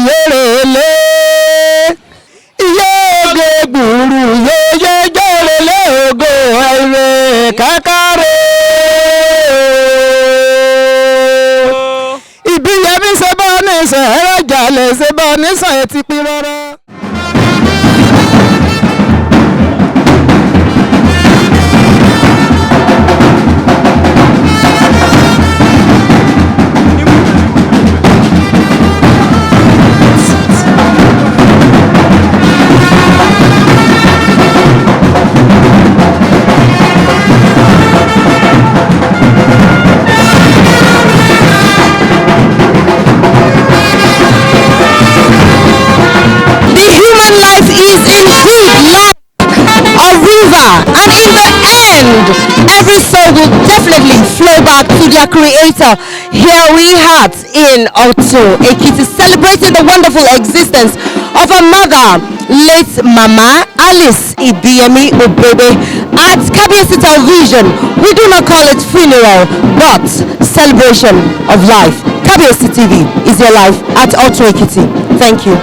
yérelé iye ògo gbùrù yeye jórelé ògo ẹ̀rẹ̀ kákàrẹ́. Ìbíyẹmí ṣe bọ́ ní sàn ẹ̀rọ jalè ṣe bọ́ ní sàn ẹ̀ ti pín rọ́rọ́. The human life is indeed like a river, and in the end, every soul will definitely flow back to their creator. Here we are in Otun Ekiti, celebrating the wonderful existence of our mother, late Mama Alice Ibiyemi Obebe. At Kabiyesi Television, we do not call it funeral, but celebration of life. Kabiyesi TV is your life at Otun Ekiti. Thank you.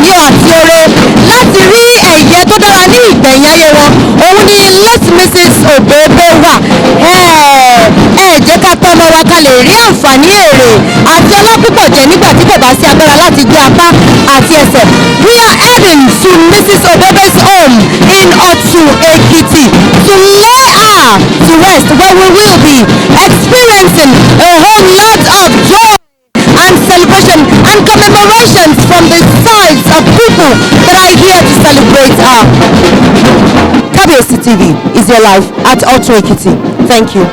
Àǹfààní àti oore láti rí ẹ̀yẹ tó dára ní ìgbẹ̀yìn ayé wọn, òun ni late Mrs. Obebe wà. Ẹ jẹ́ ká tọ́ ọmọ wa ká lè rí àǹfààní, èrè àti ọlá púpọ̀ jẹ nígbà tí kò bá sí agbára láti gbé apá àti ẹsẹ̀. We are heading to Mrs. Obebe's home in Otu Ekiti to lay her to rest, where we will be experiencing a whole lot of joy and celebration and commemorations from the sides of people that are here to celebrate her. Kabiyesi TV is your life at Otu Ekiti. Thank you.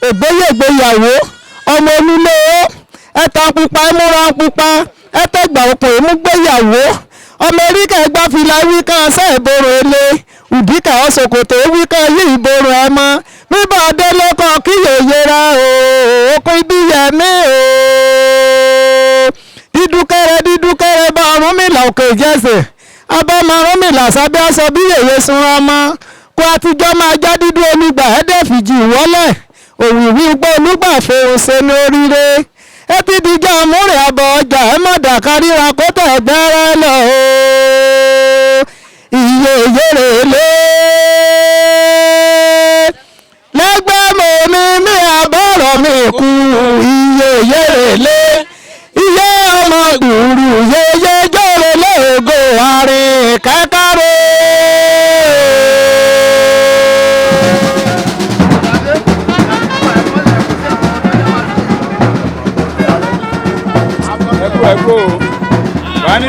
Ògbéyègbéyàwó ọmọ onílé ẹ̀ta pupa, ẹ̀múra pupa, ẹ̀tẹ̀gbà òpó ìmúgbéyàwó ọmọ eríkà ẹgbà fìlà wíkà ṣe ìborò ilé ùdíkà ọ̀ṣọ̀kòtò wíkà yí ìborò ẹ̀mọ́ bíbọ̀ délé kan kí yèyé rẹ o okùn ibi yẹmí o. Dídúkẹrẹ dídúkẹrẹ bá Ọ̀rúnmìlà òkè ìjẹsẹ̀ abọ́mọ Ọ̀rúnmìlà sábẹ́ aṣọ bí yèyé sunra ọmọ kó àtijọ́ máa já dídú olùgbà ẹ̀ẹ́dẹ́fìjì ìwọ́lẹ̀ òwìwí gbọ́ olùgbà fòun ṣe ní oríire etí díjà múrẹ̀ àbọ̀ ọjà ẹ̀ má dàkáríra kó tẹ̀ gbẹ́rẹ́ lọ o iye ìyèrè lé lẹ́gbẹ́ mo ní mi àbọ̀rọ̀ mi kú iye ìyèrè lé iye ọmọ gbùrù yeye jòrè lóògùn àrìn kẹ́kẹ́rẹ́. Ẹkú ẹkú o wani.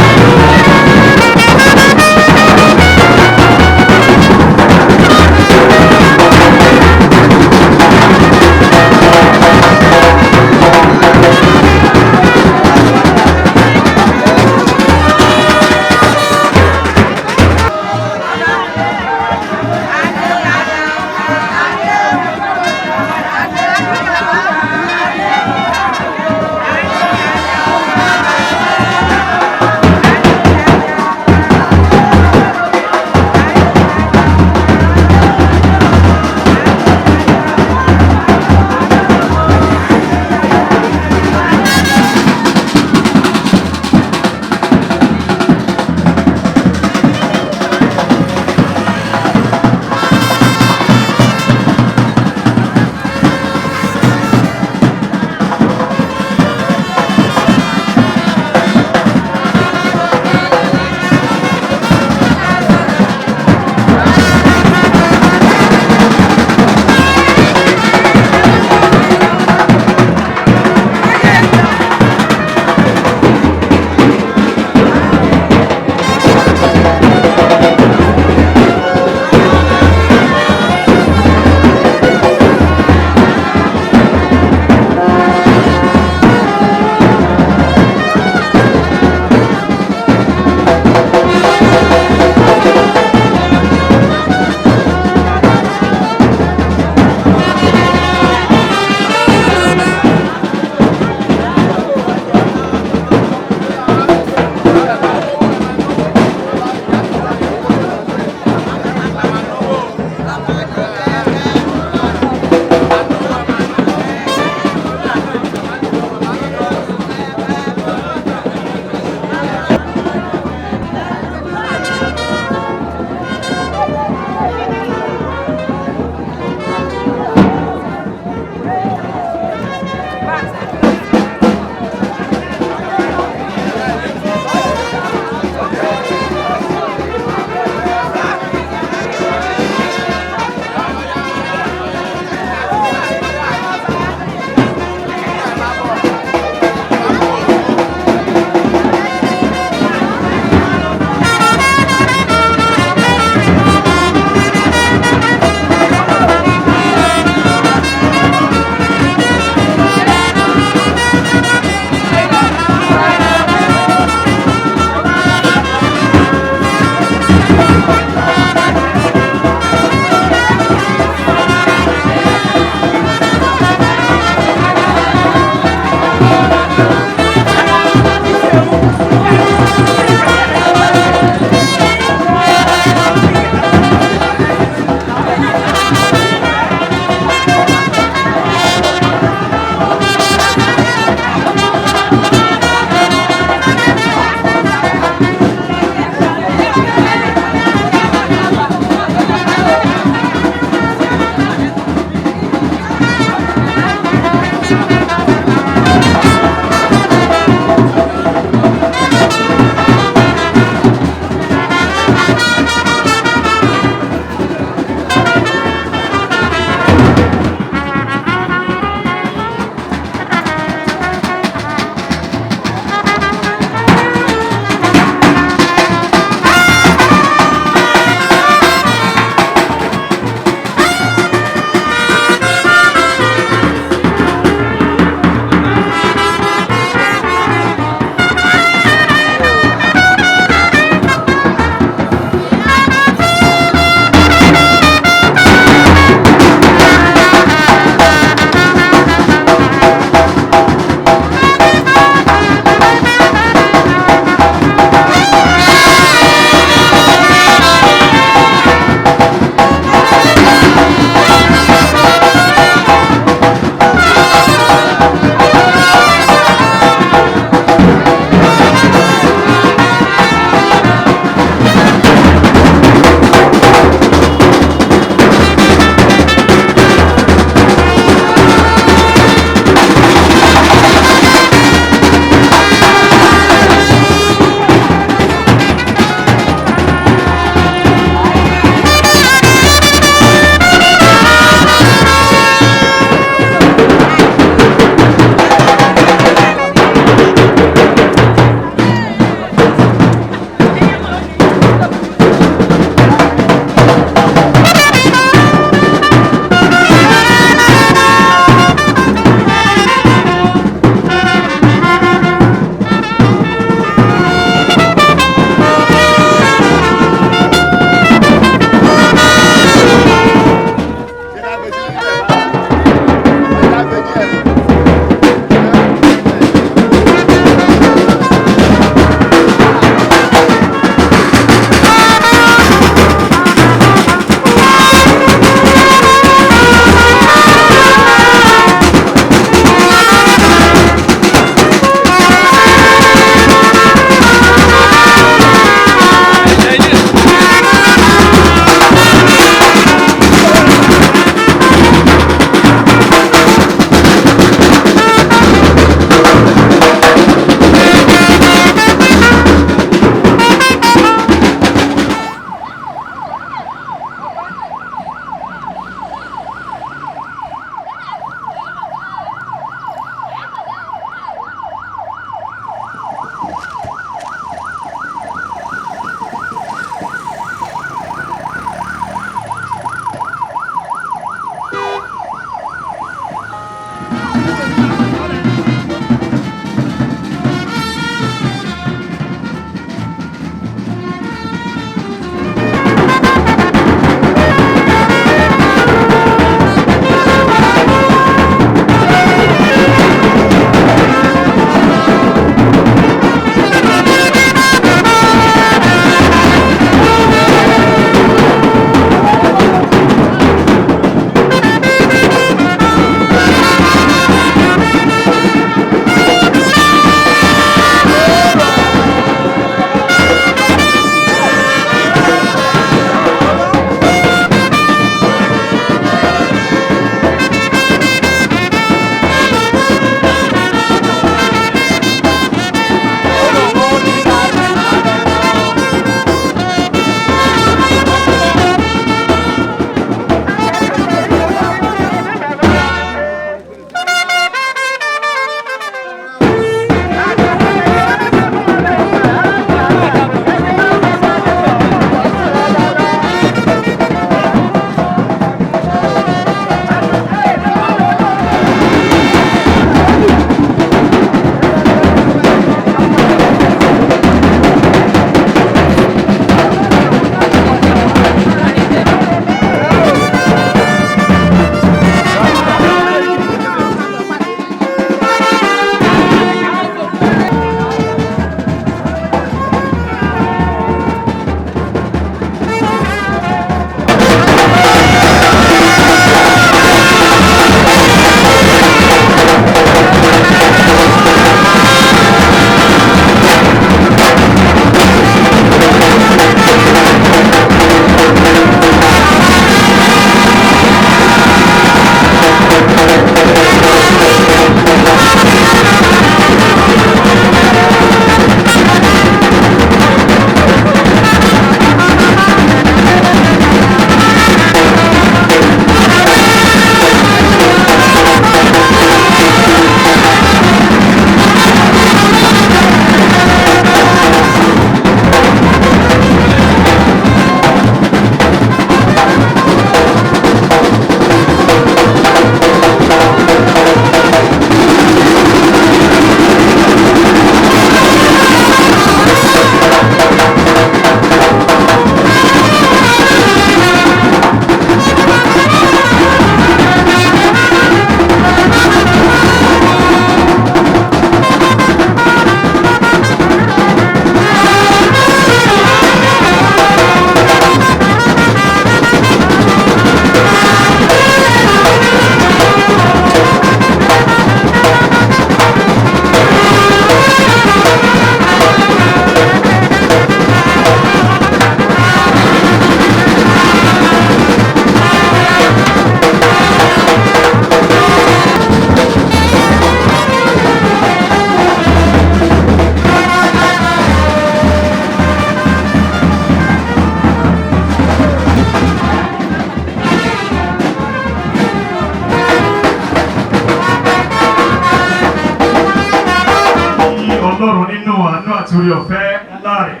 Ọlọ́run nínú àánú àti orí ọ̀fẹ́ ńlá rẹ̀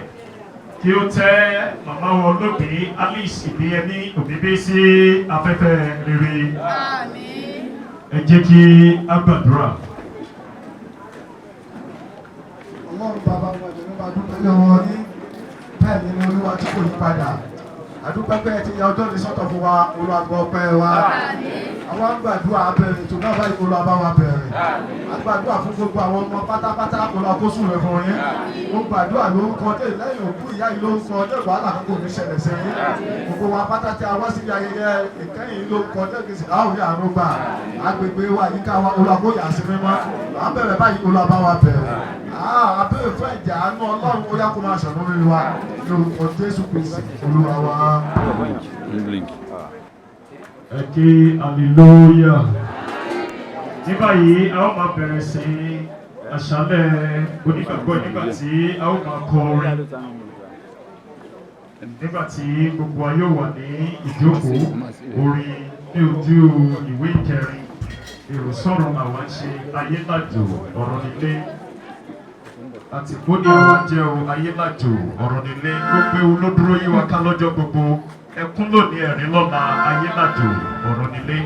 kí ó tẹ́ màmá wa olóògbé Alice Ìbíyẹmí Òbíbí sí afẹ́fẹ́ rere. Ẹ jẹ́ kí a gbàdúrà. Ọlọ́run bàbá wa, ìjọba máa dúpẹ́ lọ́wọ́ yín. Bẹ́ẹ̀ ni ní Olúwa tí kò yí padà, àdúpẹ́ pé ẹ ti ya ọjọ́ ní sọ́tọ̀ fún wa. Olúwa, gbọ́ ọpẹ́ wa. Àwọn àgbàdua abẹ̀rẹ̀ ètò náà báyìí. Olúwa, bá wa bẹ̀rẹ̀. Àgbàdua fún gbogbo àwọn ọmọ pátápátá. Olúwa, kó sùn rẹ̀ fún yín. Mo gbàdúrà lórúkọ dé lẹ́yìn òkú ìyá yìí lórúkọ dé, wàhálà kan kò ní ṣẹlẹ̀ sí yín. Gbogbo wa pátá tí a wá síbi ayẹyẹ ìkẹyìn lórúkọ dé kìsì, a ó rí àánú gbà. Agbègbè wa, yíká wa, Olúwa, kó yà sí mímọ́. À ń bẹ̀rẹ̀ báyìí. Olúwa, bá wa bẹ̀rẹ̀. Àbẹ̀rẹ̀ fún ẹ̀jẹ̀ àánú Ọlọ́run, ó yá, kó máa ṣàánú lórí wa lórúkọ Jésù Kristi Olúwa wa. Ẹ ké hallelujah. Ní báyìí, a ó máa bẹ̀rẹ̀ sí àṣálẹ̀ onígbàgbọ́ nígbà tí a ó máa kọ orin, nígbà tí gbogbo wa yóò wà ní ìjókòó. Orin ní ojú ìwé ìkẹrin, "Èrò sọ̀rọ̀ làwa ń ṣe, ayé làjò ọ̀run nílé." Àtìpó ni àwa jẹ́ o, ayé làjò ọ̀run nílé. Gbogbo ewu ló dúró yí wa ká lọ́jọ́ gbogbo, ẹkún lónìí, ẹ̀rín lọ́la, ayé làjò ọ̀run nílé.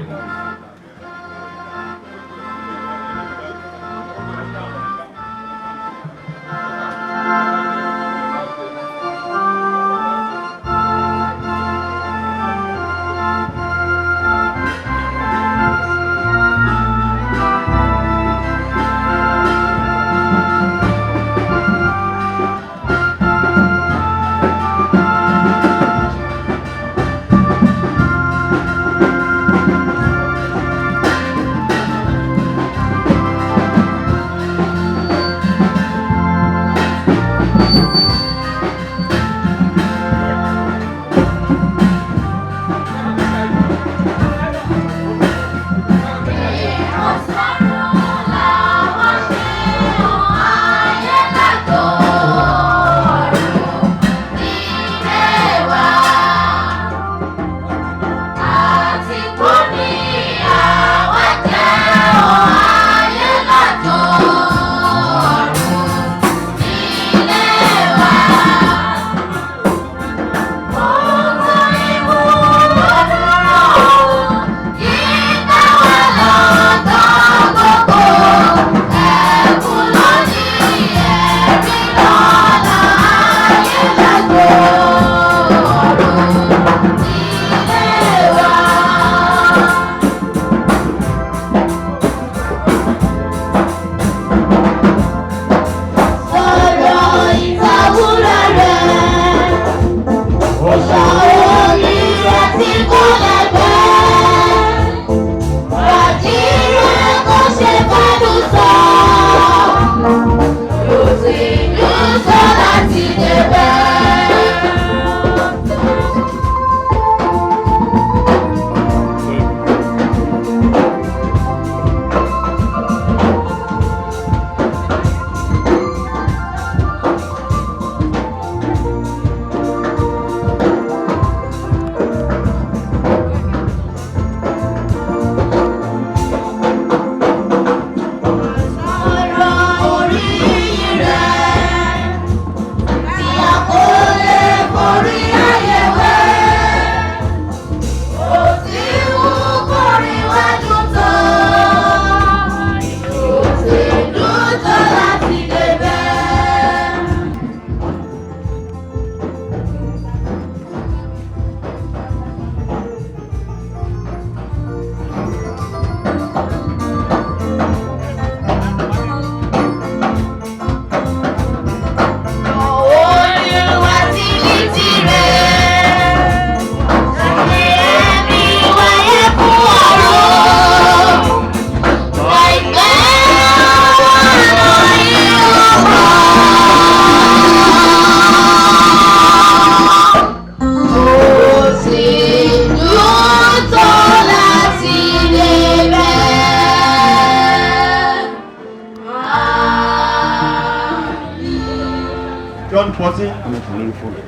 John 14,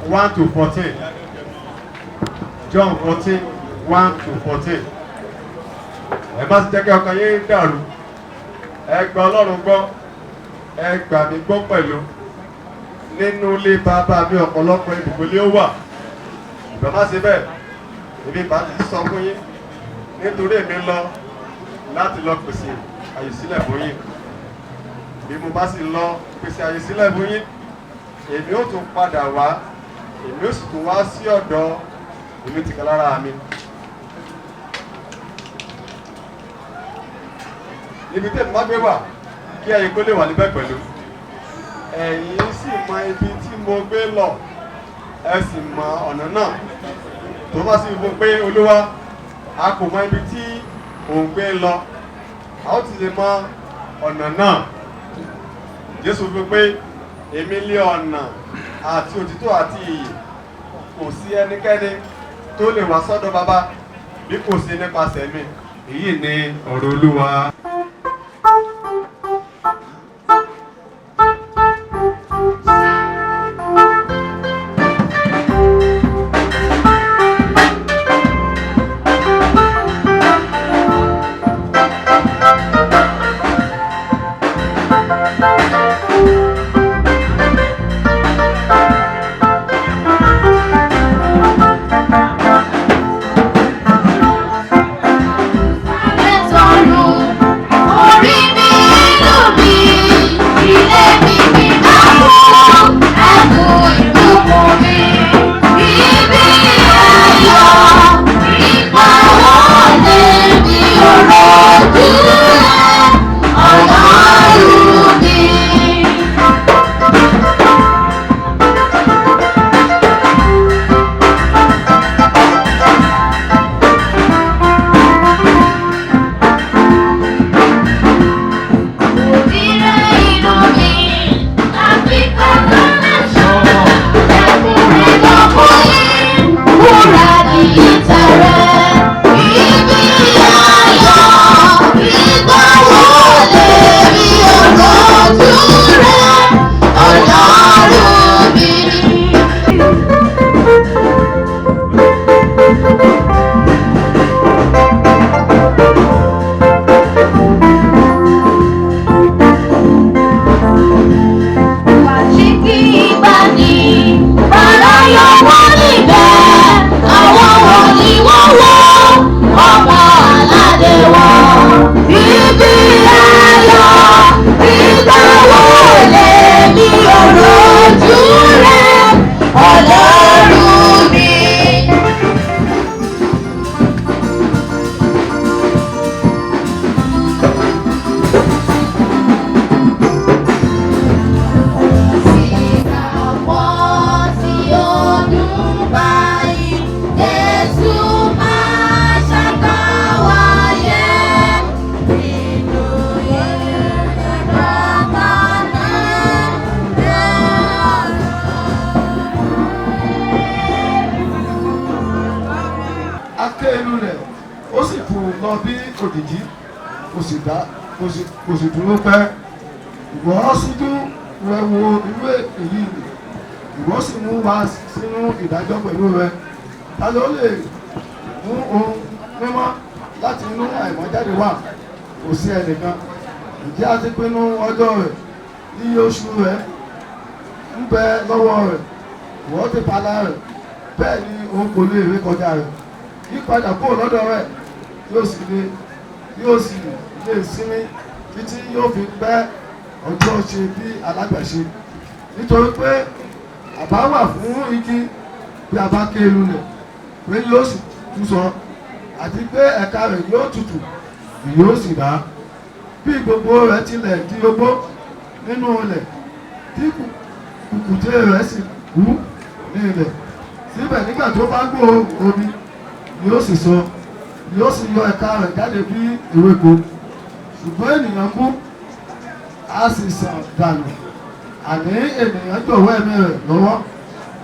1 to 14. John 14, 1 to 14. Ẹ má sì jẹ́ kí ọkàn yín dàrú. Ẹ gba Ọlọ́run gbọ́. Ẹ gbà mí gbọ́ pẹ̀lú. Nínú ilé bàbá mi ọ̀pọ̀lọpọ̀ ibùgbé ló wà. Ìbá má ṣe bẹ́ẹ̀, èmi bá ti sọ fún yín, nítorí èmi lọ láti lọ pèsè àyè sílẹ̀ fún yín. Bí mo bá sì lọ pèsè àyè sílẹ̀ fún yín, èmi ó tún padà wá, èmi ó sì tún wá sí ọ̀dọ̀ èmi tìkálára mi. Níbi tí èmi bá gbé wà, kí ẹ̀yin kó lè wà níbẹ̀ pẹ̀lú. Ẹ̀yin sì mọ ibi tí mo gbé lọ, ẹ sì mọ ọ̀nà náà. Tó bá sì fún pé, Olúwa, a kò mọ ibi tí ò ń gbé lọ, a ó ti lè mọ ọ̀nà náà? Jésù fún pé, èmi lé ọ̀nà àti òtítọ́ àti ìyè. Kò sí ẹnikẹ́ni tó lè wá sọ́dọ̀ Baba bí kò sí nípasẹ̀ mi. Èyí ni ọ̀rọ̀ Olúwa. Orí mi, ìlú mi, ilé mi ní àwọn ẹ̀bùn ìbùkún mi. Ibi ayọ̀ ìpawọ́lé mi ò rojú rẹ̀, Ọlọ́run mi. Òdìrẹ inú mi, àfi kọ́kọ́ lẹ́sọ̀, ẹ̀kún rẹ̀ lọ́kọ́ yìí, wúrà ní ìtẹ̀rẹ̀. Ibi ayọ̀ ìgbà wo lè rí òròjú rẹ̀, Ọlọ́run mi? Wàjíkì ìgbàanì, bàráyọ̀ wọ́n níbẹ̀, àwọn wo ni wọ́n wọ́, ọba aládé wọn. Ibi ayọ̀ ìgbà wo lè ní òròjú rẹ̀, Ọlọ́run mi? Àwọn tí ó dùn báyìí, Jésù máa ṣàkáwáyé. Nínú ìrìnàjò náà. Aké inú rẹ̀, ó sì fò lọ bí òjìji, kò sì dá, kò sì dúró pẹ́. Ìwọ síjú rẹ wo irú èyí nì, ìwọ sì mú wa sínú ìdájọ́ pẹ̀lú rẹ. Ta ló lè mú ohun mímọ́ láti inú àìmọ́ jáde wá? Kò sí ẹnìkan. Ǹjẹ́ a ti pinnu ọjọ́ rẹ̀? Iye oṣù rẹ̀ ń bẹ lọ́wọ́ rẹ̀. Ìwọ ti palá rẹ̀, bẹ́ẹ̀ ni òun kò lè ré kọjá rẹ̀. Yípadà kúrò lọ́dọ̀ rẹ̀, yóò sì lè sinmi títí yóò fi pẹ́ ọjọ́ ṣe bí alágbàṣe, nítorí pé àbá wà fún igi bí a bá ké lulẹ̀ pé yóò sì tú sọ, àti pé ẹ̀ka rẹ̀ yóò tutù, yóò sì dá. Bí gbogbo rẹ̀ tilẹ̀ di ogbó nínú ilẹ̀, tí kùkùté rẹ̀ sì kú ní ilẹ̀, síbẹ̀ nígbà tó bá gbóòórùn omi, yóò sì sọ, yóò sì yọ ẹ̀ka rẹ̀ jáde bí ewéko. Ṣùgbọ́n ènìyàn kú, a sì sàn dànù, àní ènìyàn jọ̀wọ́ ẹ̀mí rẹ̀ lọ́wọ́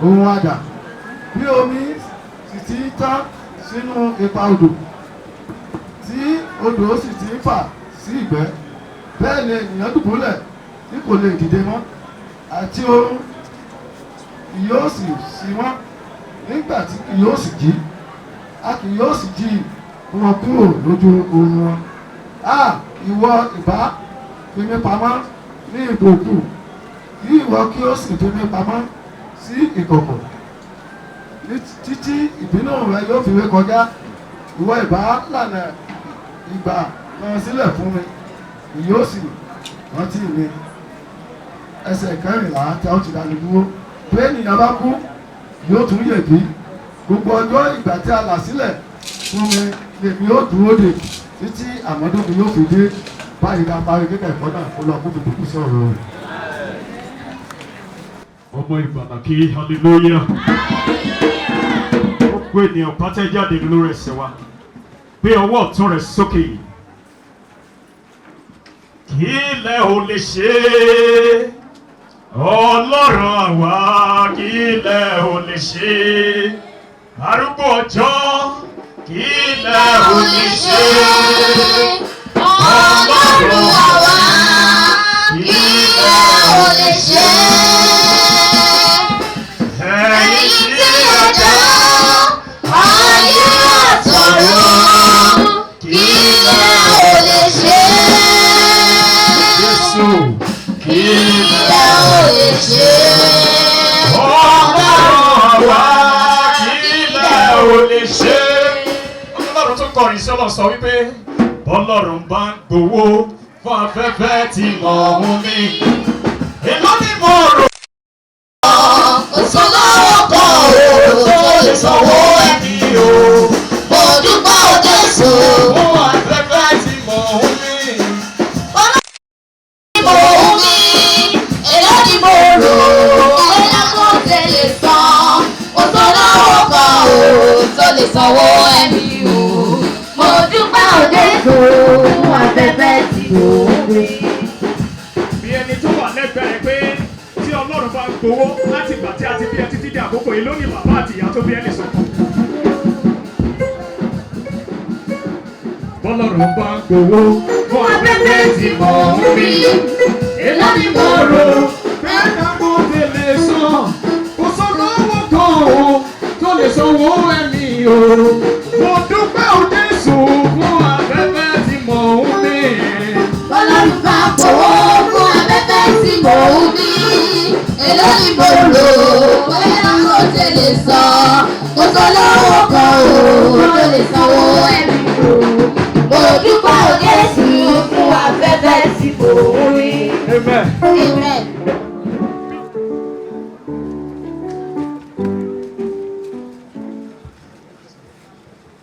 ohun àdà. Bí omi sì ti ń tán sínú ipa odò, tí odò sì ti ń fà sí ìgbẹ́, bẹ́ẹ̀ ni ènìyàn dùbúlẹ̀ tí kò lè dìde mọ́, àti oorun kì yóò sì sí wọ́n. Nígbà tí kì yóò sì jí, a kì yóò sì jí wọn kúrò lójú oorun wọn. A ìwọ ìbá fi mí pamọ́ ní ipò òkú, kí ìwọ kí ó sì fi mí pamọ́ sí ìkọ̀kọ̀ títí ìbínú rẹ yóò fi ré kọjá. Ìwọ ìbá lànà ìgbà kan sílẹ̀ fún mi, yóò sì rántí mi. Ẹsẹ̀ 14 tí a ó ti dánu dúró. Bí ènìyàn bá kú, yóò tún yè bí? Gbogbo ọjọ́ ìgbà tí a là sílẹ̀ fún mi lèmi yóò dúró dè títí àmọ́dún mi yóò fi dé. Báyìí la parí kíkà ẹ̀kọ́ náà. Kó lọ kó fi dùkú sí ọ̀rọ̀ rẹ̀. Ọmọ Ìgbàlà, kí hallelujah. Gbogbo ènìyàn pátá, jáde lórí ẹsẹ̀ wa, gbé ọwọ́ ọ̀tún rẹ̀ sókè. Kí lẹ ò lè ṣe, Ọlọ́run àwa? Kí lẹ ò lè ṣe, arúgbó ọjọ́? Kí lẹ ò lè ṣe, Ọlọ́run àwa? Kí lẹ ò lè ṣe? Ẹ̀yin Ẹ̀yin tí ẹ dá ayé àtọ̀run, kí lẹ ò lè ṣe? Jésù, kí Kí lẹ ò lè ṣe? Ọlọ́run àwa, kí lẹ ò lè ṣe? Ọlọ́run tó kọrin sí Ọlọ́run sọ wípé bọ́lọ́run bá ń gbowó fún afẹ́fẹ́ tí mò ń mí, èló ni mo rò Kò sólówó kan o tó lè sanwó ẹ̀mí o. Mo dúpẹ́ o Jésù. Fún afẹ́fẹ́ tí mò ń mí. Mo ń mí, èló ni mo rò bóyá kò tẹ̀lé san? Kò sólówó kan o tó lè sanwó ẹ̀mí o. Mo dúpẹ́ o Jésù fún afẹ́fẹ́ tí mo ń mí. Bí ẹni tó wà lẹ́gbẹ̀ẹ́ rẹ̀ pé tí Ọlọ́run bá ń gbowó láti ìgbà tí a ti bí ẹ títí di àkókò yìí, lónìí bàbá àti ìyá tó bí ẹ lè sọ. Bọ́lọ́run bá ń gbowó fún afẹ́fẹ́ tí mò ń mí, èló ni mo rò pé ká mo tẹ̀lé san? Kò sólówó kan o tó lè sanwó ẹ̀mí o. Mo dúpẹ́ o Jésù fún afẹ́fẹ́ tí mò ń mí. Ọlọ́run bá fowó fún afẹ́fẹ́ tí mò ń mí, èló ni mo rò bóyá kò tẹ̀lé san? Kò sólówó kan o tó lè sanwó ẹ̀mí o. Mo dúpẹ́ o Jésù fún afẹ́fẹ́ tí mò ń mí. Amen. Amen.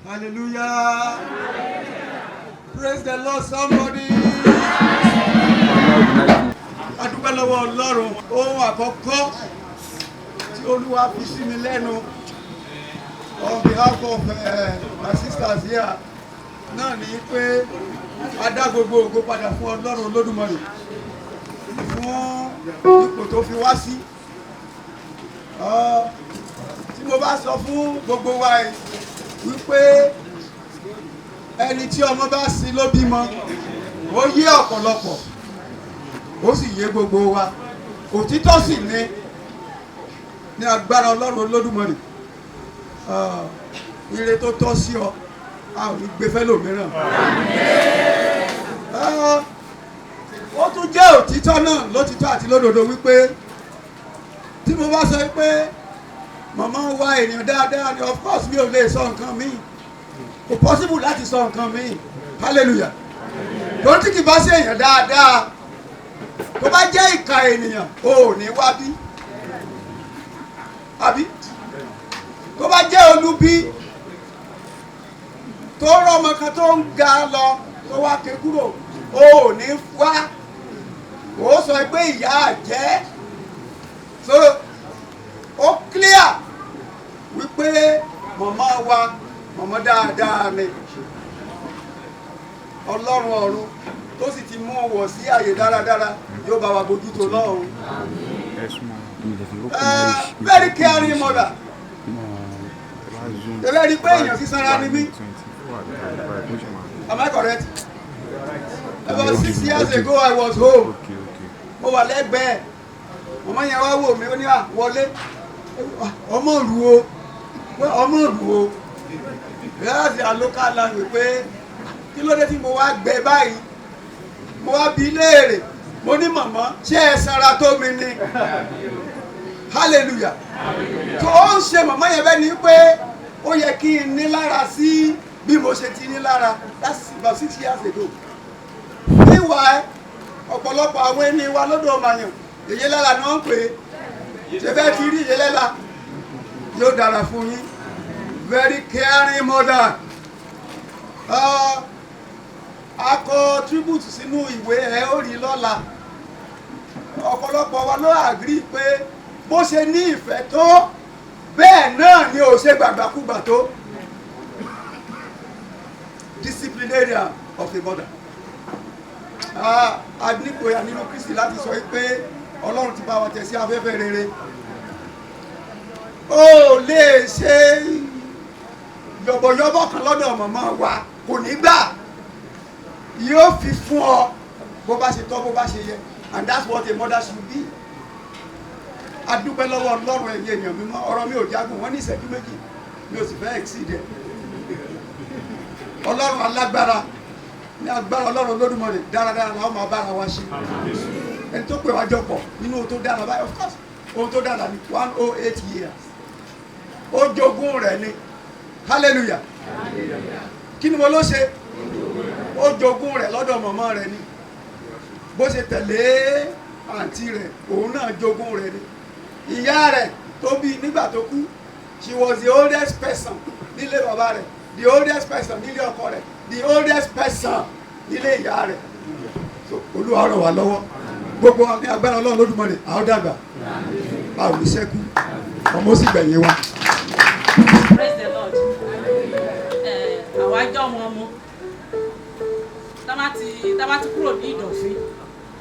Hallelujah. Praise the Lord, somebody. A dúpẹ́ lọ́wọ́ Ọlọ́run. Ohun àkọ́kọ́ tí Olúwa fi sí mi lẹ́nu on behalf of my sisters here náà ni pé a dá gbogbo ògo padà fún Ọlọ́run Olódùmarè fún ipò tó fi wá sí. Tí mo bá sọ fún gbogbo wa yìí wípé ẹni tí ọmọ bá sin ló bímọ, ó yé ọ̀pọ̀lọpọ̀, ó sì yé gbogbo wa. Òtítọ́ sì ni ní agbára Ọlọ́run Olódùmarè. Ire tó tọ́ sí ọ, a ò ní gbé fẹ́lòmíràn. Ó tún jẹ́ òtítọ́ náà lótìtọ́ àti lódodo wípé tí mo bá sọ pé màmá wa ènìyàn dáadáa ni, of course mi ò lè sọ nǹkan míì, kò possible láti sọ nǹkan míì. Hallelujah. Torí tí kì bá ṣe èèyàn dáadáa, tó bá jẹ́ ìka ènìyàn, o ò ní wá bí, àbí tó bá jẹ́ olubi tó rọ́mọ kan tó ń ga lọ, tó wá ké kúrò, o ò ní wá. Ó sọ pé ìyá àjẹ́. So ó clear wípé màmá wa, màmá dáadáa ni. Ọlọ́run ọ̀run tó sì ti mú wọ̀ sí àyè dáradára yóò bá wa bójútó lọ́run. Very caring mother. Tẹ́lẹ̀ rí pé èèyàn sísanra ni mí. Am I correct? About 6 years ago, I was home. Mo wà lẹ́gbẹ̀ẹ́ màmá yẹn, wá wò mí, ó ní à wọlé, ọmọ rù o, ọmọ rù o. That's their local language pé kí ló dé tí mo wá gbẹ báyìí. Mo wá bi léèrè. Mo ní, "Màmá, ṣé ẹ sanra tó mi ni?" Hallelujah. Tó ó ń ṣe màmá yẹn bẹ́ẹ̀ ni pé ó yẹ kí n ní lára sí bí mo ṣe ti ní lára. That's about 6 years ago. Meanwhile, ọ̀pọ̀lọpọ̀ àwọn ẹni wa lọ́dọ̀ ọmọàyàn, èyí lára ni wọ́n ń pè é. Ṣe bẹ́ẹ̀ ti rí èyí lẹ́la? Yóò dára fún yín. Very caring mother. A kọ tribute sínú ìwé, ẹ ó rí lọ́la. Ọ̀pọ̀lọpọ̀ wa ló agree pé bó ṣe ní ìfẹ́ tó, bẹ́ẹ̀ náà ni ò ṣe gbàgbàkúgbà tó. Disciplinarian of a mother. A nígboyà nínú Kristi láti sọ pé Ọlọ́run ti bá wa tẹ̀ sí afẹ́fẹ́ rere. Ó lè ṣe yọ̀bọ̀yọ̀bọ̀ kan lọ́dọ̀ màmá wa, kò ní gbà, yóò fi fún ọ bó bá ṣe tọ́, bó bá ṣe yẹ, and that's what a mother should be. A dúpẹ́ lọ́wọ́ Ọlọ́run. Ẹ̀yin èèyàn mímọ́, ọ̀rọ̀ mi ò jágùn. Wọ́n ní ìṣẹ́jú 2, mi ò sì fẹ́ exceed ẹ̀. Ọlọ́run alágbára, ní agbára Ọlọ́run Olódùmarè, dáradára làwọn máa bára wa ṣe. Ẹni tó pè wá jọ pọ̀ nínú ohun tó dára báyìí, of course, ohun tó dára ní 108 years, ó jogún rẹ̀ ni. Hallelujah. Kí ni mo ló ṣe? Ó jogún rẹ̀ lọ́dọ̀ mọ̀mọ́ rẹ̀ ni. Bó ṣe tẹ̀lé àǹtí rẹ̀, òun náà jogún rẹ̀ ni. Ìyá rẹ̀ tó bí nígbà tó kú, she was the oldest person nílé bàbá rẹ̀, the oldest person nílé ọkọ rẹ̀, the oldest person nílé ìyá rẹ̀. So Olúwa ràn wá lọ́wọ́. Gbogbo wa, ní agbára Ọlọ́run Lódùmarè, a ó dàgbà, a ò ní ṣẹ́kù, ọmọ ó sì gbẹ̀yìn wa. Praise the Lord. Àwa jọ ọmọ ọmọ tá bá ti kúrò ní Ìdọ̀fin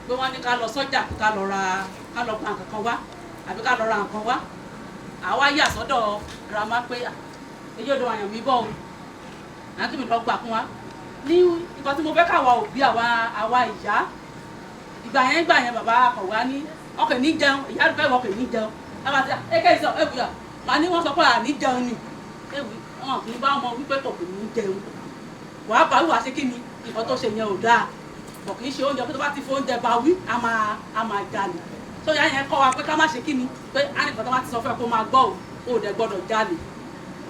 pé wọ́n ní ká lọ sọ́jà, ká lọ ra, ká lọ gba nǹkan kan wá àbí ká lọ ra nǹkan wá, àwa yà sọ́dọ̀ grandma pé, "Èyí odò àyàn mi bọ̀ o, àti mi lọ gbà fún wa." Ní nǹkan tí mo fẹ́ káwa òbí, àwa ìyá ìgbà yẹn, bàbá akọ̀wé á ní ọkọ̀ ní jẹun, ìyá àdúgbò ìwọ kò ní jẹun. Bàbá ti eke sọ ewu yà màá ní wọ́n sọ pé àní jẹun ni ewu. Wọn kì í bá ọmọ wípé kò ní jẹun. Wàá bá wíwá ṣe kí ni nǹkan tó ṣe yẹn ò dáa bọ̀, kì í ṣe oúnjẹ. Pé tó bá ti fi oúnjẹ bá wí, a máa jalè. Sóyà yẹn kọ́ wa pé ká má ṣe kí ni pé á ní nǹkan tó bá ti sọ fún ẹ kó máa gbọ́ o, ò dẹ̀ gbọ́dọ̀ jalè.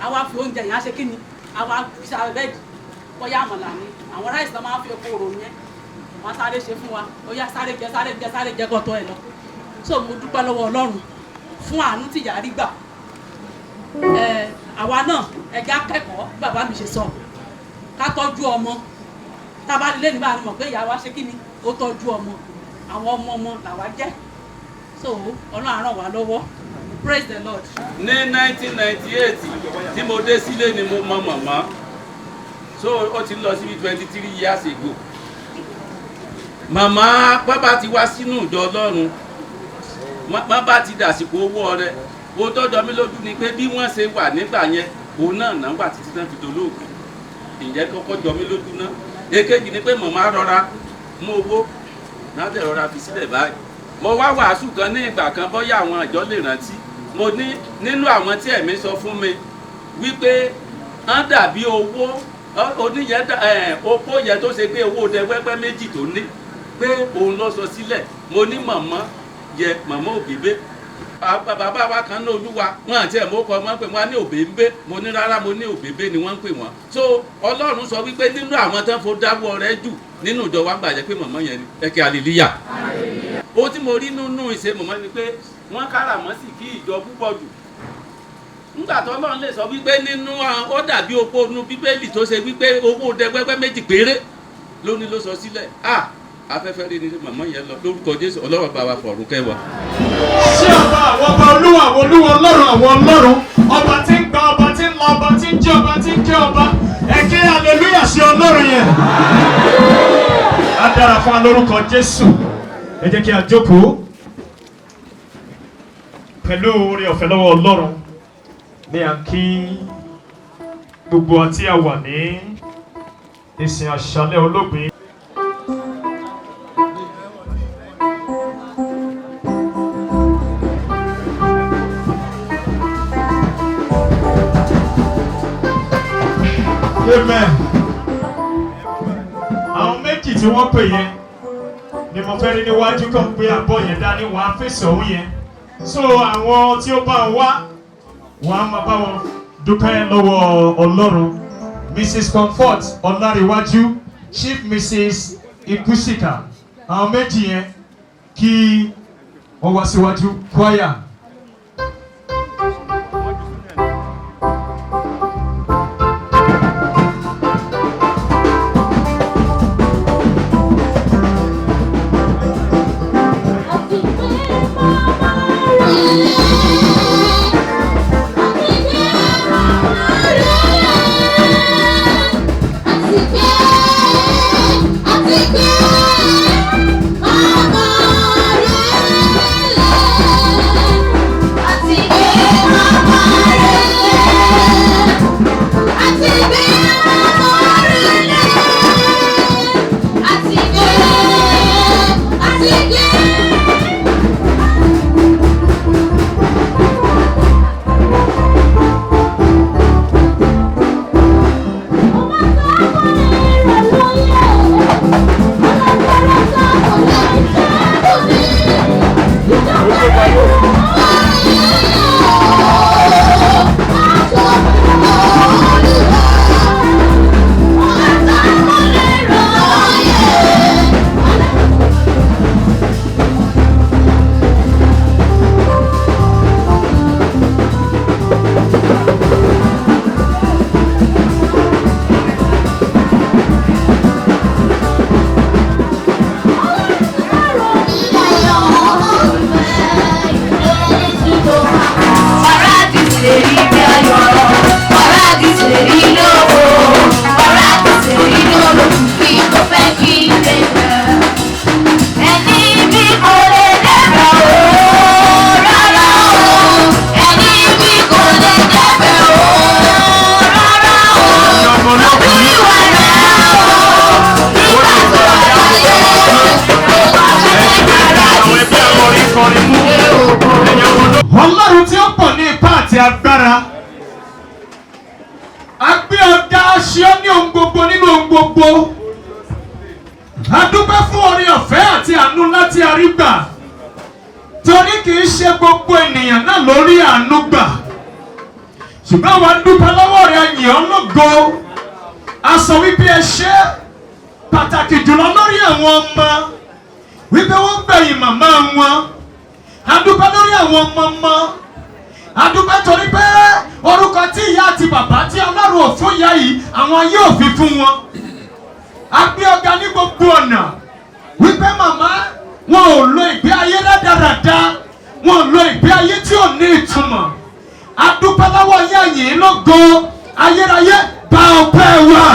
Àwa fi oúnjẹ yẹn á ṣe kí ni, àwa fi sáré bẹ́ẹ̀dì, bóyá àmàlà ni, àwọn rice tó máa ń fi epo rò yẹn, wọ́n sáré ṣe fún wa. Ó yá, sáré jẹ, sáré jẹ, sáré jẹ kọ́tọ́ ẹ lọ. So mo dúpẹ́ lọ́wọ́ Ọlọ́run fún àánú tí ìyá rí gbà. Ẹ àwa náà, ẹja kẹ́kọ̀ọ́ bí bàbá mi ṣe sọ, ká tọ́jú ọmọ. Tá a bá lé nígbà mọ̀ pé ìyá wa ṣe kí ni, ó tọ́jú ọmọ. Àwọn ọmọ ọmọ làwa jẹ́. So Ọlọ́run á ràn wá lọ́wọ́. Praise the Lord. Ní 1998 tí mo dé sílé ni mo mọ màmá. So ó ti lọ síbi 23 years ago. Màmá bàbá ti wá sínú ìjọ Ọlọ́run, má bá ti dàsìkò owó ọrẹ. Ohun tó jọ mí lójú ni pé bí wọ́n ṣe wà nígbà yẹn, òun náà náà wà títí tán fi dolóògbé. Ìyẹn kọ́kọ́ jọ mí lójú náà. Èkejì ni pé màmá rọra mú owó náà tẹ̀, rọra fi sílẹ̀ báyìí. Mo wá wàásù kan ní ìgbà kan, bóyá àwọn àjọ lè rántí. Mo ní nínú àwọn tí ẹ̀mí sọ fún mi wípé wọ́n dàbí owó oníyẹn, opó yẹn tó ṣe pé owó dẹ wẹ́pẹ́ méjì tó ní pé òun lọ sọ sílẹ̀. Mo ní màmá yẹ, màmá Òbíbé, bàbá wa kan ní Olúwa wọn àti ẹ̀ mọ́ kọ́ wọn pé wọ́n á ní Òbíbé. Mo ní rárá, mo ní Òbíbé ni wọ́n ń pè wọ́n. So Ọlọ́run sọ wípé nínú àwọn tán fo dáwọ́ rẹ jù nínú ìjọ wa ń gbàjẹ́ pé màmá yẹn ni. Ẹ kí hallelujah. Ohun tí mo rí nínú ìṣe màmá ni pé wọ́n káràmọ́sì kí ìjọ púpọ̀ jù. Nígbà tó Ọlọ́run lè sọ wípé nínú ó dàbí opó inú Bíbélì tó ṣe wípé owó dẹgbẹ́gbẹ́ méjì péré ló ní ló sọ sílẹ̀. Ah, afẹ́fẹ́ rí ni màmá yẹn lọ. Lórúkọ Jésù, Ọlọ́run bá wa fọ̀rùn kẹwàá. Ṣé ọba àwọn ọba, olúwa àwọn olúwa, ọlọ́run àwọn ọlọ́run, ọba tí ń gba, ọba tí ń lọ, ọba tí ń jẹ́, ọba tí ń jẹ́ ọba, ẹ ké hallelujah sí Ọlọ́run yẹn. Á dára fún wa lórúkọ Jésù. Ẹ jẹ́ kí a jókòó. Pẹ̀lú oore ọ̀fẹ́ lọ́wọ́ Ọlọ́run ní à ń kí gbogbo àti a wà ní ìsìn àṣálẹ́ olóògbé. Amen. Àwọn méjì tí wọ́n pè yẹn ni mo mo fẹ́ rí níwájú kan gbé abọ́ yẹn dání, wọ́n á fèsì ọ̀hún yẹn. So àwọn tí ó bá ń wá, wọ́n á máa bá wọn dúpẹ́ lọ́wọ́ Ọlọ́run. Mrs. Comfort Ọláríwájú, Chief Mrs. Ikusika, àwọn méjì yẹn kí wọ́n wá síwájú choir. Ọlọ́run tí ó pọ̀ ní ipá àti agbára, a gbé ọ̀gá ṣe ọ́ ní ohun gbogbo nínú ohun gbogbo. A dúpẹ́ fún oore ọ̀fẹ́ àti àánú láti àrígbà, torí kì í ṣe gbogbo ènìyàn náà lórí àánú gbà, ṣùgbọ́n àwa dúpẹ́ lọ́wọ́ rẹ̀, yìn ọ́ lógo. A sọ wípé ẹ ṣé pàtàkì jùlọ lórí àwọn ọmọ, wípé wọ́n gbẹ̀yìn màmá wọn. A dúpẹ́ lórí àwọn ọmọ ọmọ. A dúpẹ́ torí pé orúkọ tí ìyá àti bàbá tí Ọlọ́run ò fún ìyá yìí, àwọn yóò fi fún wọn. A gbé ọ̀gá ní gbogbo ọ̀nà wípé màmá wọn ò lo ìgbé ayé rádaràda, wọn ò lo ìgbé ayé tí ò ní ìtumọ̀. A dúpẹ́ lọ́wọ́ ìyá yìí lógo ayérayé, bá ọpẹ́ wa.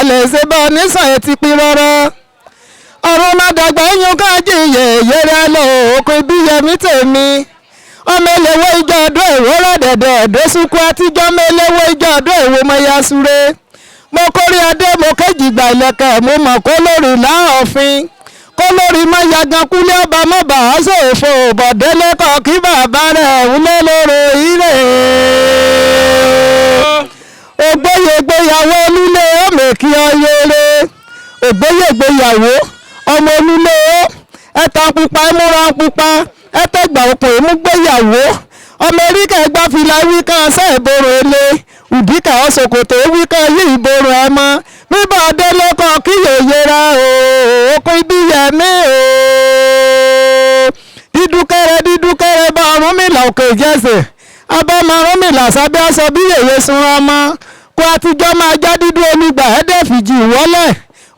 Lè ṣe bọ́ nísàn etí pín rọ́rọ́ ọ̀run má dàgbà yín ká jìyẹ yẹrẹ lọ òkú Ibíyẹmí tèmi. Ọmọ eléwé ìjọ ọdún èwo rẹ̀dẹ̀dẹ̀ ẹ̀dẹ́sùkú àtijọ́ ọmọ eléwé ìjọ ọdún èwo mọ̀yásúre. Mo kórí adé mo kéjì gbà ìlẹ̀kẹ̀ mo mọ̀ kó lórí láàfin. Kó lórí mọ́ yagan kúlé ọba mọ́ bà á ṣòfò bọ̀délé kọ́ kí bàbá rẹ̀ ń lé lóró ire. Ògbóyègbéyàwó onílé òmèkí ọyẹrẹ. Ògbóyègbéyàwó ọmọ onílé ó ẹ̀ta pupa ẹ̀múra pupa ẹ̀tẹ̀gbà òkun ìmúgbéyàwó ọmọ eríkà ẹgbà fìlà wíkà ṣe ìborò ele ùdíkà ọ̀ṣọ̀kòtò wíkà yí ìborò ẹ̀mọ bíbọ̀ délé kan kí yòye ra o okun ibi yẹmí o dídúkẹrẹ dídúkẹrẹ bá Ọ̀rúnmìlà òkè ìjẹsẹ̀ abọ́mọ Ọ̀rúnmìlà sábẹ́ aṣọ bí yèyé sunra mọ́ kó àtijọ́ máa já dídú olùgbà ẹ̀ẹ́dẹ́fìjì wọlé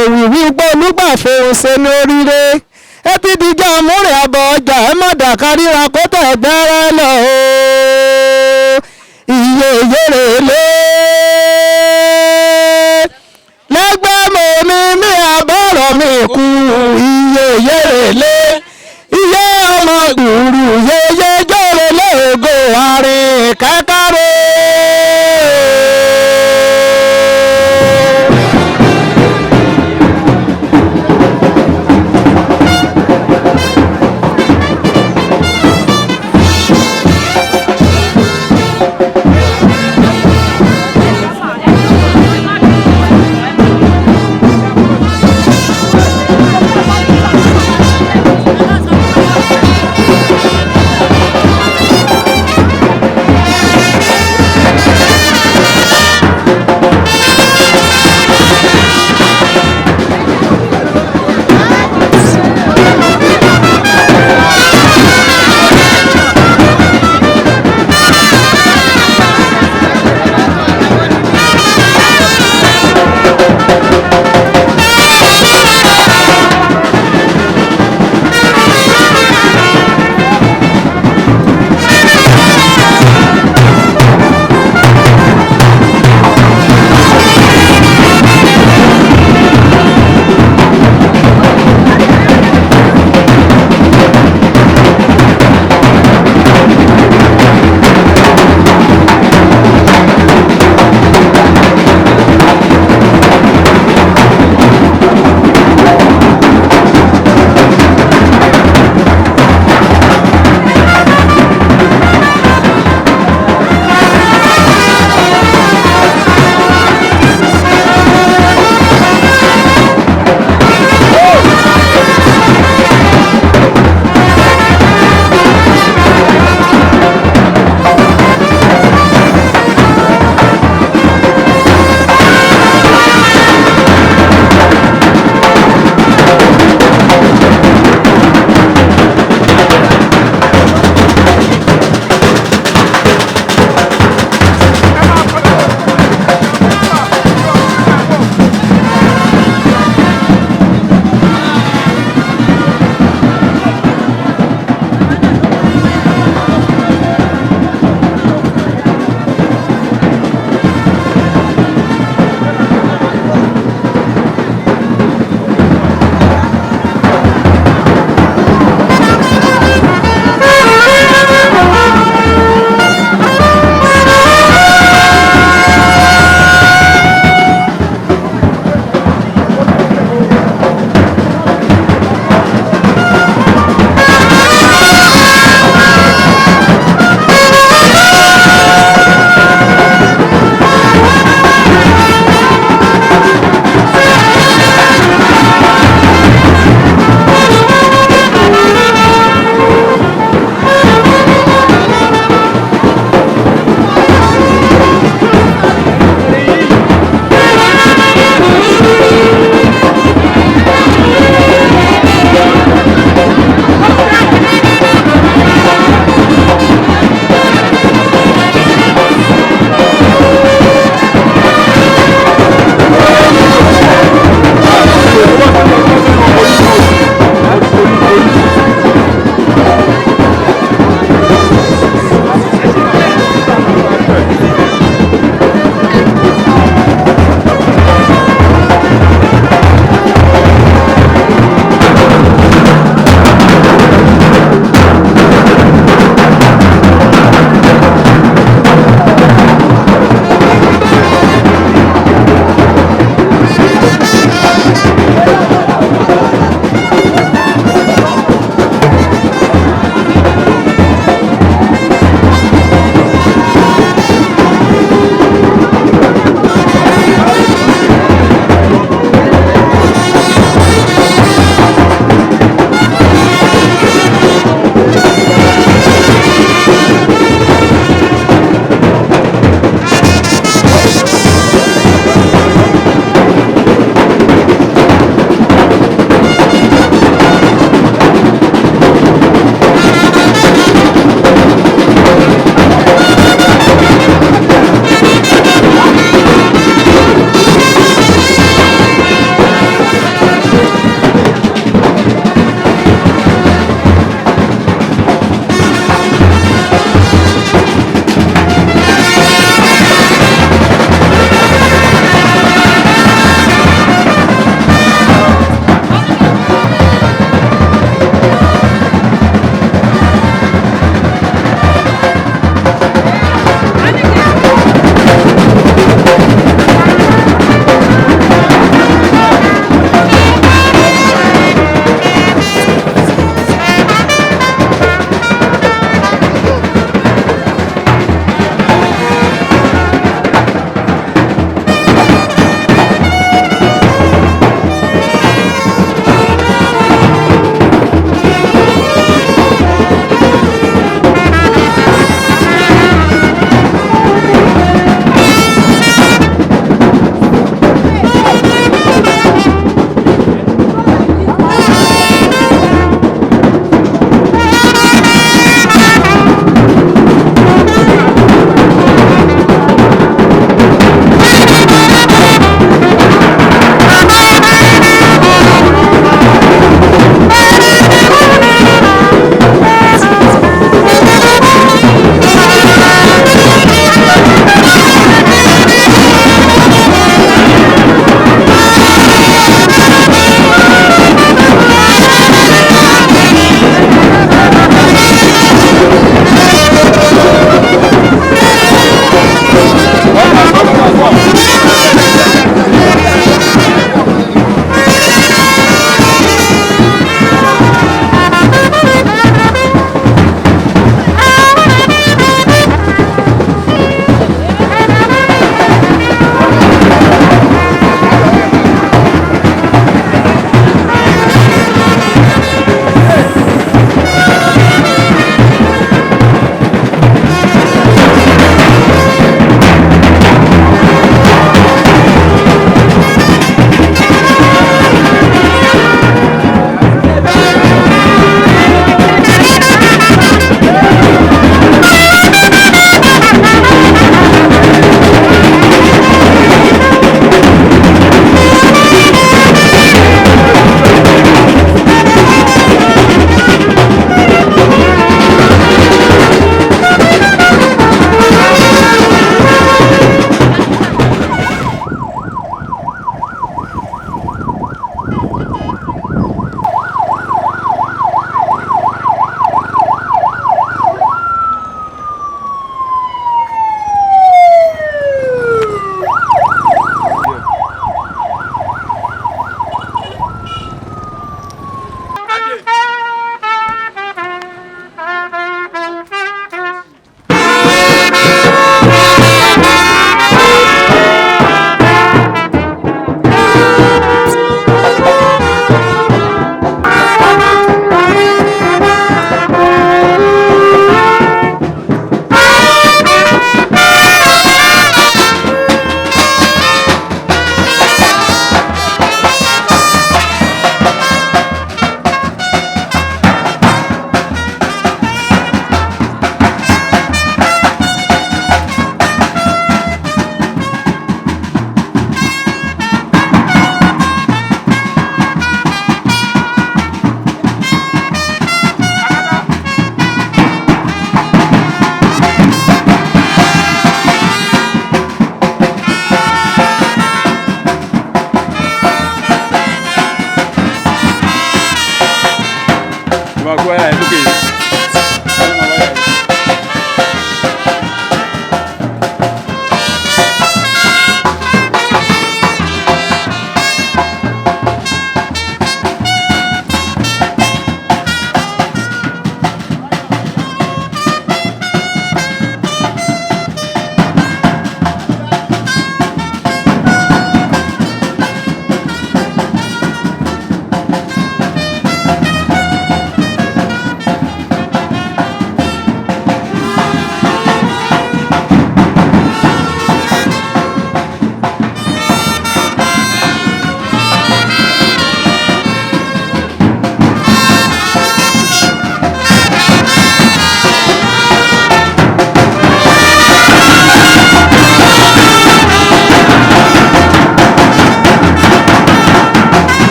òwìwí gbọ́ olùgbà fòun ṣe ní oríire ẹtí díjà múrẹ̀ àbọ̀ ọjà ẹ má dàkáríra kó tẹ̀ gbẹ́rẹ́ lọ o iye ìyèrè lé lẹ́gbẹ́ mo ní mi àbọ̀rọ̀ mi kú iye ìyèrè lé iye ọmọ gbùrù yeye jòrè lóògùn àrìn kẹ́kẹ́rẹ́.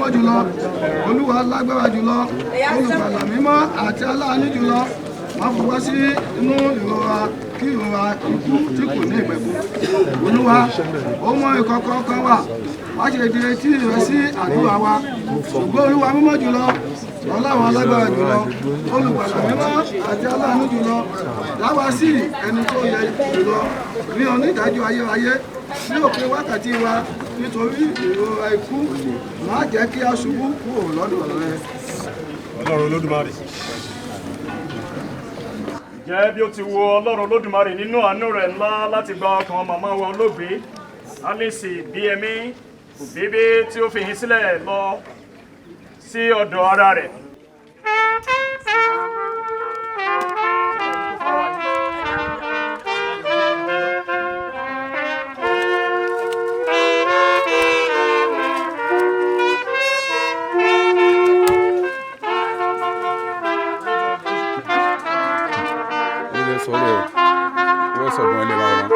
Mímọ́ jùlọ, Olúwa lágbára jùlọ, Olùgbàlà mímọ́ àti aláàánú jùlọ, má fi wá sí inú ìrora kí ìrora ikú tí kò ní ìpẹ̀kun. Olúwa, ó mọ ìkọ̀kọ̀ kan wà, má ṣe di etí rẹ sí àdúrà wa. Ṣùgbọ́n Olúwa mímọ́ jùlọ, Ọlọ́run alágbára jùlọ, Olùgbàlà mímọ́ àti aláàánú jùlọ, dá wa sí ẹni tó yẹ jùlọ ní onídàájọ́ ayérayé ní òpin wákàtí wa nítorí ìrora ikú, má jẹ́ kí a ṣubú kúrò lọ́dọ̀ rẹ. Ọlọ́run Olódùmarè. Jẹ́ bí ó ti wo Ọlọ́run Olódùmarè nínú àánú rẹ̀ ńlá láti gba ọkàn màmá wa olóògbé Alice Bíyẹmí Òbíbí tí ó fi yín sílẹ̀ lọ sí ọ̀dọ̀ ara rẹ̀. Ilé sọlẹ̀ o, wọ́n sọ̀gbọ́n ilé wa wọn.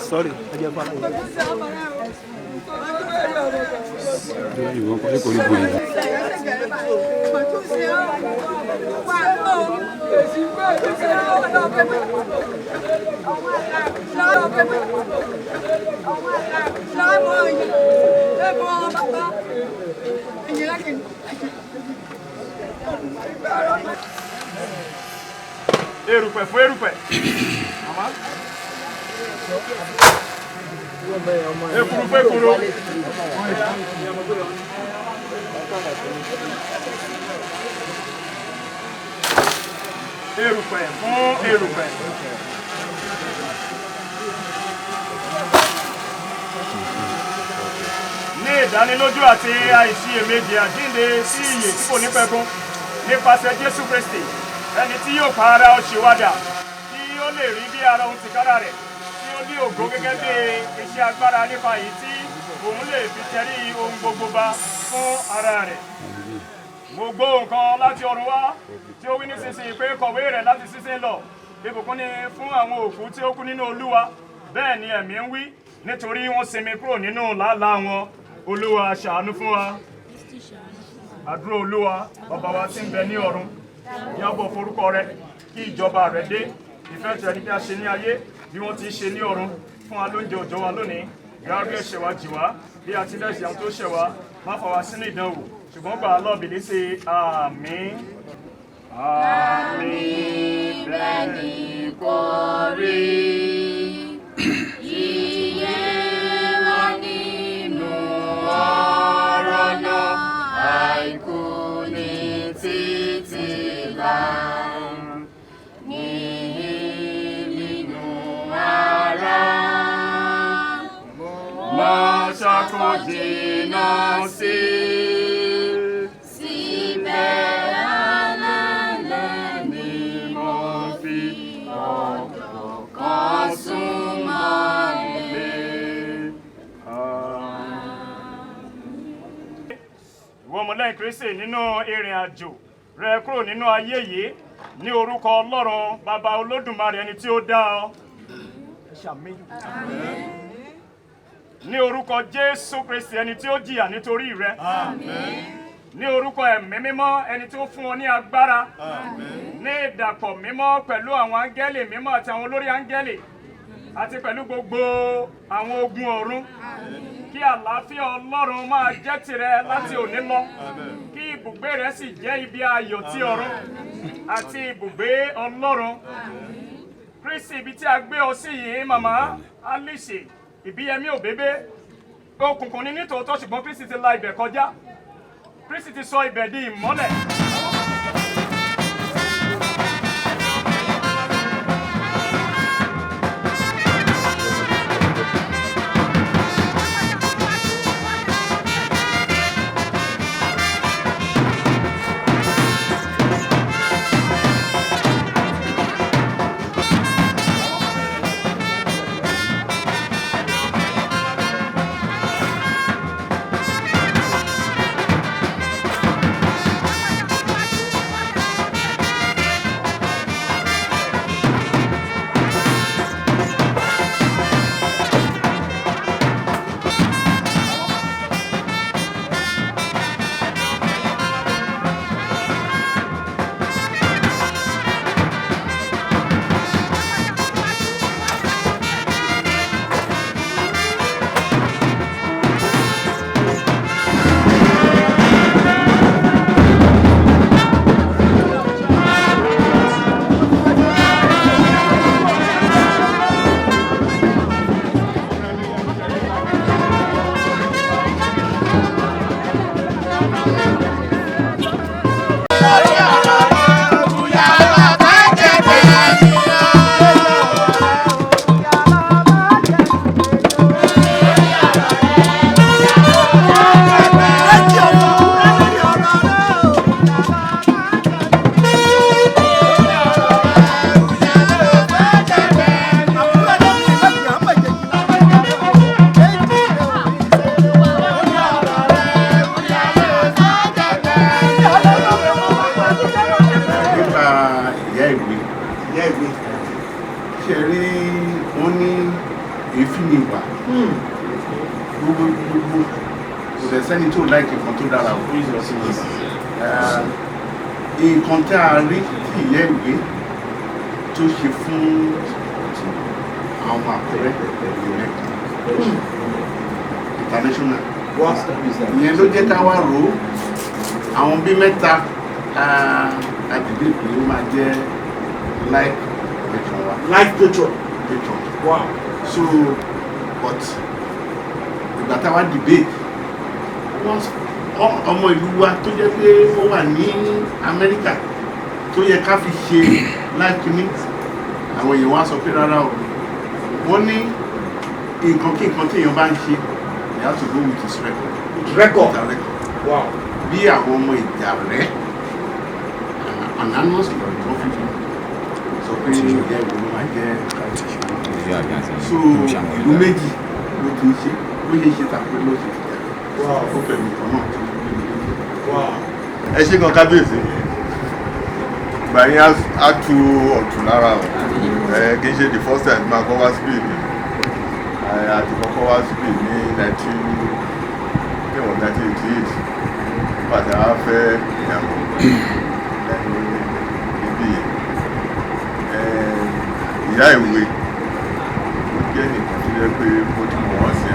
Sorry, ẹ jẹ́ fún Ìwọ kọ́ kò rí bòyí. Erùpẹ̀ fún erùpẹ̀. Màmá. Ekuru fún ekuru. Erùpẹ̀ fún erùpẹ̀. Ní ìdánilójú àti àìsíyèméjì àjíǹde sí ìyè tí kò ní pẹ̀kun nípasẹ̀ Jésù Kristi, ẹni tí yóò pa ara òṣìwádà tí ó lè rí bí ara òun tìkára rẹ̀, tí ó ní ògo gẹ́gẹ́ bí iṣẹ́ agbára nípa èyí tí òun lè fi tẹrí ohun gbogbo ba fún ara rẹ̀. Mo gbọ́ nǹkan láti ọ̀run wá tí ó wí nísinsìnyí pé kọ̀wé rẹ̀ láti sísìn lọ. Ìbùkún ni fún àwọn òkú tí ó kú nínú Olúwa. Bẹ́ẹ̀ ni ẹ̀mí ń wí, nítorí wọ́n sinmi kúrò nínú làálàá wọn. Olúwa ṣàánú fún wa. Àdúrà. Olúwa Bàbá wa tí ń bẹ ní ọ̀run, ní ọbọ̀ forúkọ rẹ, kí ìjọba rẹ dé. Ìfẹ́ tìrẹ ní kí a ṣe ní ayé bí wọ́n ti ṣe ní ọ̀run. Fún wa lóúnjẹ òòjọ́ wa lónìí. Dárí ẹ̀ṣẹ̀ wa jì wá bí a ti lẹ́sẹ̀ àwọn tó ṣẹ̀ wá. Má fà wá sínú ìdánwò, ṣùgbọ́n gbà á lọ́wọ́ Bìlísì. Àmín. Àmín, bẹ́ẹ̀ ni kó rí. Iye wà nínú ọ̀rọ̀ náà, àìkú ní títí láé. Ní nínú ara, Má ṣàkójìnà sí. Síbẹ̀ alálẹ̀ ni mo fi ọjọ́ kan súnmọ́ ilé. Ìwọ ọmọlẹ́yìn Kristi, nínú ìrìn àjò rẹ kúrò nínú ayé yìí, ní orúkọ Ọlọ́run Bàbá Olódùmarè, ẹni tí ó dá ọ. Ẹ ṣàmín. Ní orúkọ Jésù Kristi, ẹni tí ó jìyà nítorí rẹ. Ní orúkọ Ẹ̀mí Mímọ́, ẹni tí ó fún ọ ní agbára. Ní ìdàpọ̀ mímọ́ pẹ̀lú àwọn áńgẹ́lì mímọ́ àti àwọn olórí áńgẹ́lì àti pẹ̀lú gbogbo àwọn ogun ọ̀run, kí àlàáfíà Ọlọ́run máa jẹ́ tìrẹ láti òní lọ, kí ibùgbé rẹ sì jẹ́ ibi ayọ̀ tí ọ̀run àti ibùgbé Ọlọ́run Kristi, ibi tí a gbé ọ sí yìí. Màmá Alice Ìbíyẹmí Òbébé, òkùnkùn ní nítòótọ́, ṣùgbọ́n Kristi ti la ibẹ̀ kọjá. Kristi ti sọ ibẹ̀ di ìmọ́lẹ̀. Nípa ìyá ìwé, ìyá ìwé ṣe rí, wọn ní èéfín ní ìwà gbogbo gbogbo. Kò dẹ̀ sẹ́ni tó like nǹkan tó dára o. Nǹkan tá a rí tí ìyá ìwé tó ṣe fún àwọn Àkúrẹ́ ìrẹ́ international, ìyẹn ló jẹ́ ká wá rò ó. Àwọn bíi mẹ́ta àdìdì pé ó máa jẹ́ life patron wa. Life patron. Patron. Wow. So, but ìgbà táwa debate, wọ́n ọmọ ìlú wa tó jẹ́ pé ó wà ní Amẹ́ríkà tó yẹ ká fi ṣe life kìíní, àwọn èèyàn wa sọ pé rárá o. Wọ́n ní nǹkan kí nǹkan tí èèyàn bá ń ṣe, they have to go with his record. With record. With record. Wow. Bí àwọn ọmọ ìjà rẹ̀ anonymous lọ́rọ̀ tó fi sọ pé ìyá ìwé ló máa jẹ́. So ìlú méjì ló ti ń ṣe, bó ṣe ṣe tàbí ló ṣe ti jà, ó pẹ̀lú nǹkan náà tó ń gbé. Ẹ ṣe gan, kábíyèsí. Ìgbà yín á tu ọ̀tún lára o. Ẹ kì í ṣe the first time máa kọ́ wá síbí mi. Àti kọ́kọ́ wá síbí ní 19 nineteen 1988. Nígbà tí a fẹ́ ìyàwó lẹ́nu ibi ìyá ìwé, ó jẹ́ nìkan tó jẹ́ pé mo ti mọ̀ wọ́n sí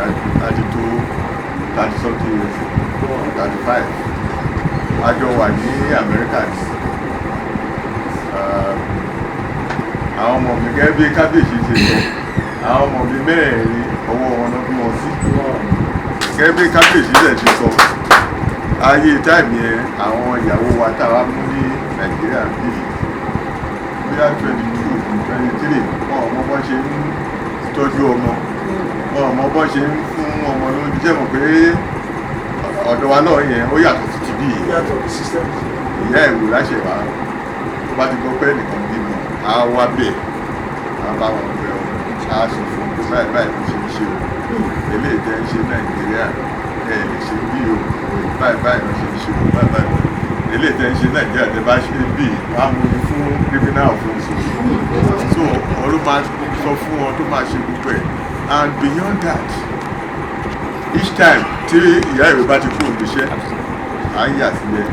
àti tó 30 something years, 35. A jọ wà ní Amẹ́ríkà ní àwọn ọmọ mi, gẹ́gẹ́ bí kábíyèsí ṣe sọ, àwọn ọmọ mi mẹ́rẹ̀ẹ̀rin, ọwọ́ wọn náà bí wọn sí. Gẹ́gẹ́ bí kábíyèsí ṣe ṣe sọ, ayé time yẹn, àwọn ìyàwó wa tá a wá mú ní Nàìjíríà bíi bóyá 22, 23, wọn ò mọ bọ́n ṣe ń tọ́jú ọmọ, wọn ò mọ bọ́n ṣe ń fún ọmọ lóúnjẹ. Jẹ́ mọ̀ pé ọ̀dọ̀ wa náà yẹn ó yàtọ̀ sí ti bí yìí. Ìyá ìwò láṣẹ wa, tó bá ti gbọ́ pé ẹnìkan bímọ, á wá bẹ̀, á bá wọn bẹ̀ ọ, á sọ fún un pé báyìí báyìí ló ṣe ń ṣe o, eléyìí tẹ́ ń ṣe Nàìjíríà ẹ lè ṣe bí o, báyìí báyìí ló ṣe ń ṣe o, báyìí báyìí eléyìí tẹ́ ń ṣe Nàìjíríà, tẹ́ bá ṣe bí, wọ́n á mú un fún criminal offence. So ọ̀rọ̀ máa sọ fún wọn tó máa ṣe gbogbo ẹ̀. And beyond that, each time tí ìyá ìwé bá ti kúrò níṣẹ́, à ń yà sílẹ̀,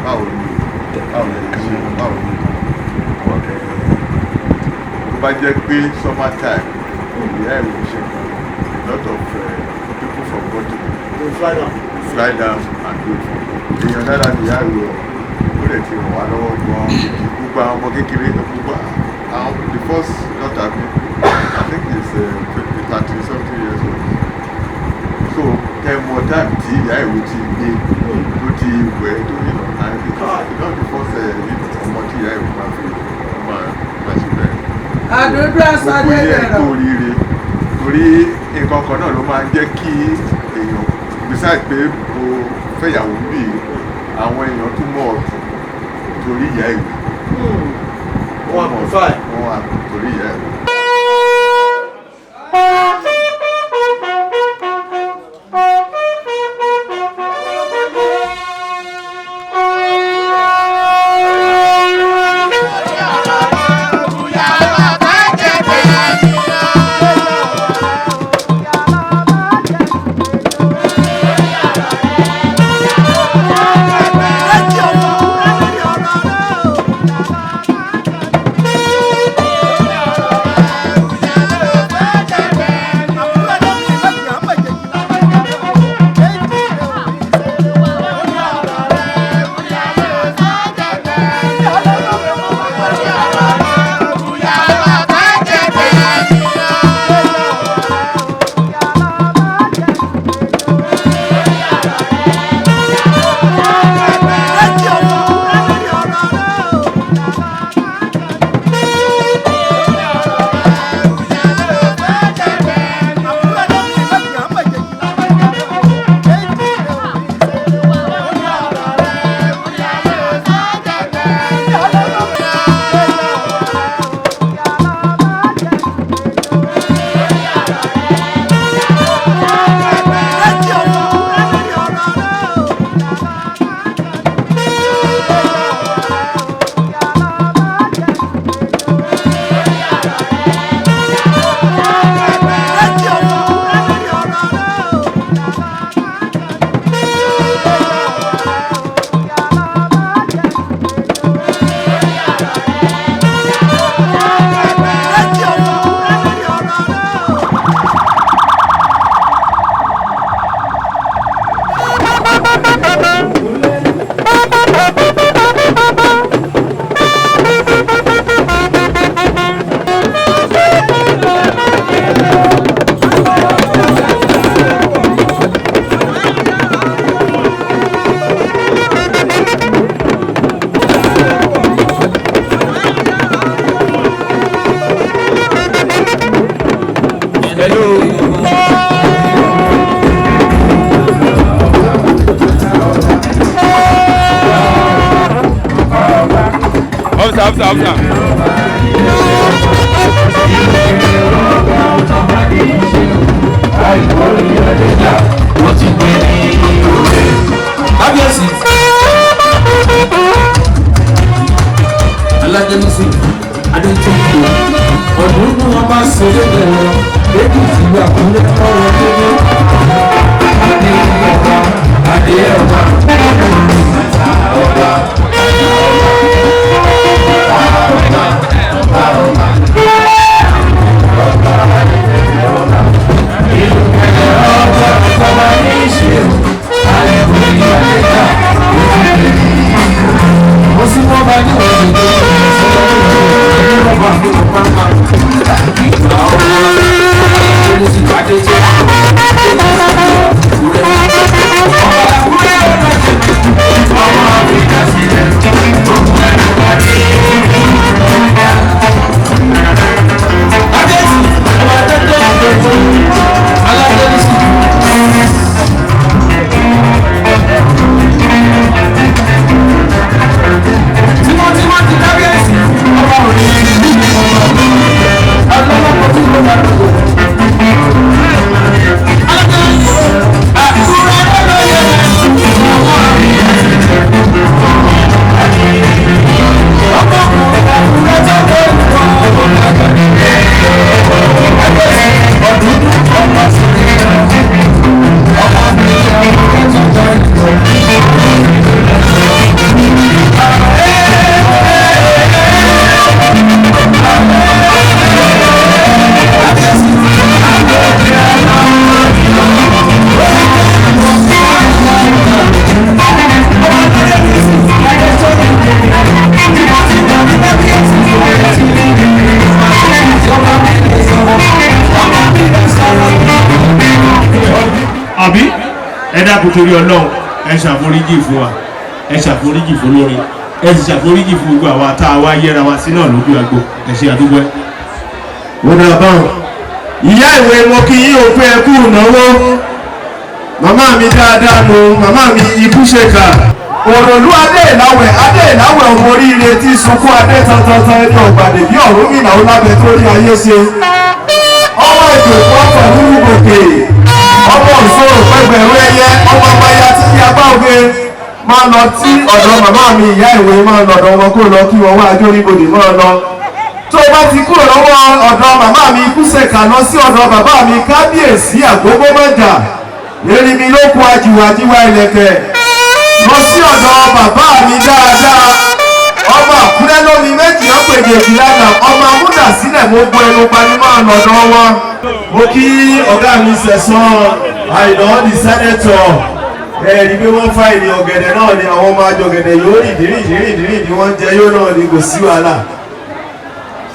báwo ni, báwo ni ṣe, báwo ni tó bá jẹ́ pé summer time ìyá ìwé ṣe kan, a lot of people from Baltimore They fly down. Fly down and do it for èèyàn dáadáa ní ìyá ìwé. Ó lè ti ràn wá lọ́wọ́ gan-an gidi. Gbogbo àwọn ọmọ kékeré, gbogbo àwọn, the first daughter mi, I think is 30 something years old. So tẹ mọ time tí ìyá ìwé ti gbé tó ti wẹ̀ tó and it's not the first ọmọ tí ìyá ìwé máa fi máa ṣe bẹ́ẹ̀. Àdúdú Gbogbo ilé ẹ̀ àsọdé. Kú oríire, torí nǹkan kan náà ló máa ń jẹ́ kí èèyàn, besides pé mo fẹ́yàwó bí, àwọn èèyàn tún mọ̀ ọ̀tún torí ìyá ìwé. Wọ́n amplify. Wọ́n á torí ìyá ìwé. Officer, officer, officer. Kábíyèsí alájẹmísì adétúnkù ọdún wọn bá ṣeré bẹ̀rẹ̀ lẹ́kìtì àkúrẹ́ ọ̀rọ̀ délé adé ọba adé ọba. Dákun torí Ọlọ́run, ẹ ṣàforíjì fún wa, ẹ ṣàforíjì fún lórí, ẹ sì ṣàforíjì fún gbogbo àwa tá a wá yẹra wa sí náà lójú agbo. Ẹ ṣe àdúgbò ẹ. Ó dà báwọn. Ìyá ìwé, mo kí yín o pé ẹ kú ìnáwó. Màmá mi dáadáa nu, màmá mi ikú ṣèkà. Òròlú adé ìláwẹ̀, adé ìláwẹ̀, ọmọ oríire tí sunkún adé tantantan, ẹni ọ̀gbàdè bí Ọ̀rúnmìlà ó lábẹ́ tó rí ayé ṣe. Ọmọ ètò ìpọ́tọ̀ nínú gòkè, ọmọ òṣòro pẹgbẹ̀rún ẹyẹ, ọmọ abaya tí yí apá oge. Máa lọ tí ọ̀dọ̀ màmá mi ìyá ìwé, máa lọ ọ̀dọ̀ wọn kó lọ kí wọn wá ajóríbodè máa lọ. Tó o bá ti kúrò lọ́wọ́ ọ̀dọ̀ màmá mi Kúsẹ̀kà, lọ sí ọ̀dọ̀ bàbá mi kábíyèsí Àgbógbómọ̀jà Erinmi ló kó ajiwàjiwà ìlẹ̀kẹ̀, lọ sí ọ̀dọ̀ bàbá mi dáadáa, ọmọ Àkúrẹ́ lómi méjì ọ̀pẹ̀dẹ̀ ìlànà, ọmọ amúdàsílẹ̀, mo gbọ́ ẹnu pani, máa lọ́dọ̀ wọn. Mo kí ọ̀gá mi Sẹ̀sán Àìná the senator. Ẹ̀rí pé wọ́n fa ìrìn ọ̀gẹ̀dẹ̀ náà ni àwọn ọmọ àjọgẹ̀dẹ̀ yóò rìn dìrìn dìrìn dìrìn ni wọ́n jẹ yóò náà ni, kò sí wàhálà.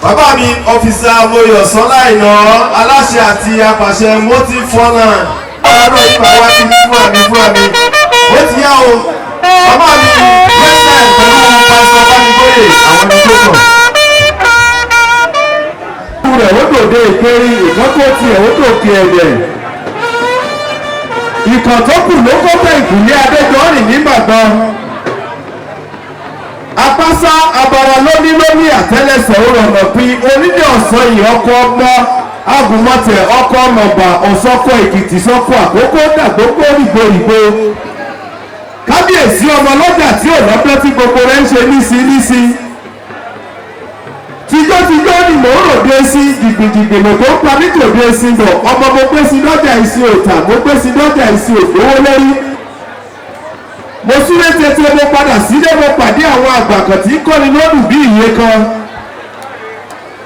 Bàbá mi Officer Moyọ̀sọ́lá Àìná, aláṣẹ àti apàṣẹ Motive Fọ́nà, ọ̀rọ̀ ìgbà wá sí fúnra mi fúnra mi ó ti yá o. Bàbá mi president pẹ̀lú Pásítọ̀ Bámigbóyè, àwọn ẹni tó kàn. Rẹ̀ ó dòde ìpérí ìkọ́kọ́ tiẹ̀, ó dòkè ẹ̀yẹ̀. Ìkàn tó kù ló kó bẹ́ ìkùnlé Adéjọ́rìn nígbàgbọ́n. Apásá abara lóní lóní, àtẹ́lẹsẹ̀ ó rọ̀nà pín onílé ọ̀sán yìí, ọkọ̀ ọmọ agùnmọ̀tẹ̀, ọkọ̀ ọmọọba ọ̀sọ́kọ̀ Èkìtì sọ́kọ̀ àkókò dàgbókò rìgbòrìgbò. Kábíyèsí, ọmọ lọ́jà tí ò lọ́pẹ́ tí gbogbo rẹ̀ ń ṣe nísí nísí. Tijọ́tijọ́ ni mò ń ròde sí, jìgbìjìgbì lò tó ń pa mí tòde sí bọ̀. Ọmọ mo gbé sí lọ́jà ìsìn òòtà, mo gbé sí lọ́jà ìsìn ògbówó lórí. Mo súré tètè, mo padà sílé, mo pàdé àwọn àgbà kan tí ń kọ́ni lọ́dún bí ìyè kan.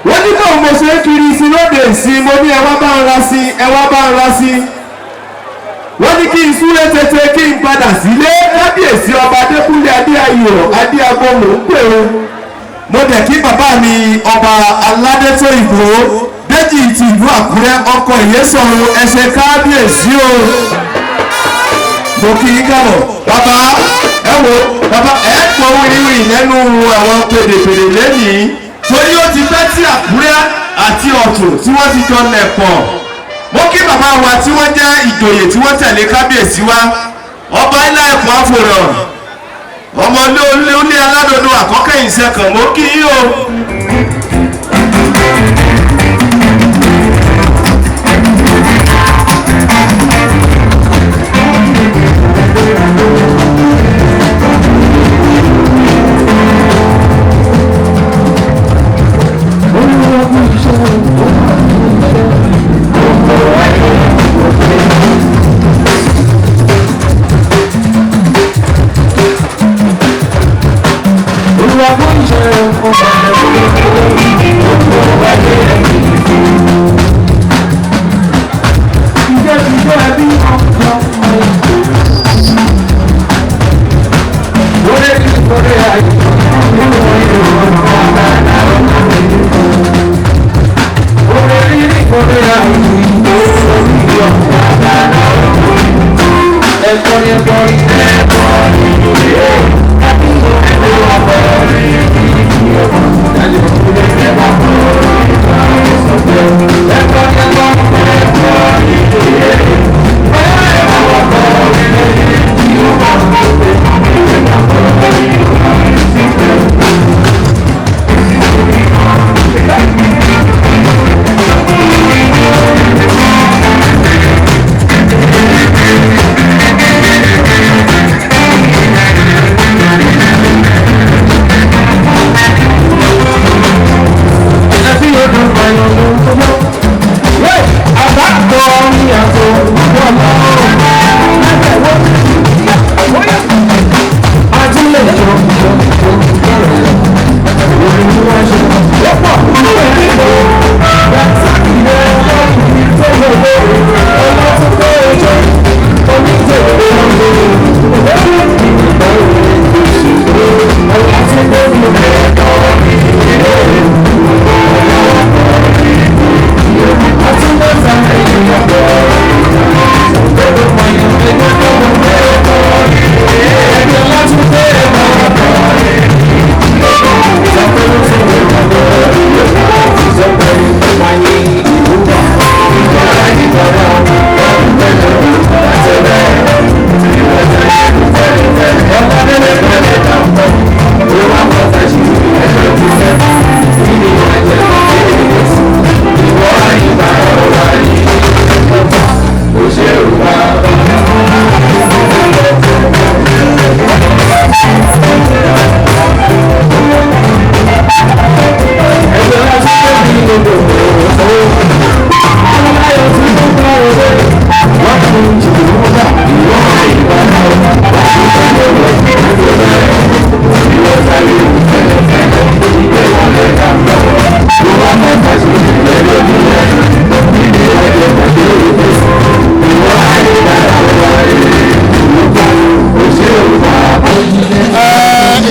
Wọ́n ní báwo mo ṣe ń kiri sí lóde ìsìn. Mo ní ẹ wá bá ń ra sí, ẹ wá bá ń ra sí. Wọ́n ní kí n súré tètè, kí n padà sílé. Kábíyèsí Ọba Adékúnlé Adéayò Adéago mò ń pè o. Mo dẹ̀ kí bàbá mi Ọba Aládétó Ìgbò Déjì ti ìlú Àkúrẹ́, ọkọ̀ ìyẹ́sọ̀rọ̀ ẹsẹ̀. Kábíyèsí o, mo kí yín káàbọ̀ bàbá. Ẹ wo bàbá, ẹ gbọ́ wíríwìrì lẹ́nu àwọn pèdèpèdè lẹ́nìí, torí ó ti pẹ́ tí Àkúrẹ́ àti Ọ̀tún tí wọ́n ti jọ lẹ̀ pọ̀. Mo kí bàbá wa tí wọ́n jẹ́ ìjòyè tí wọ́n tẹ̀lé kábíyèsí wa, Ọba ilá ẹ̀kọ́ àfòrọ̀, ọmọ ilé aládòdó àkọ́kẹ́ ìṣẹ́kàn, mo kí yín o.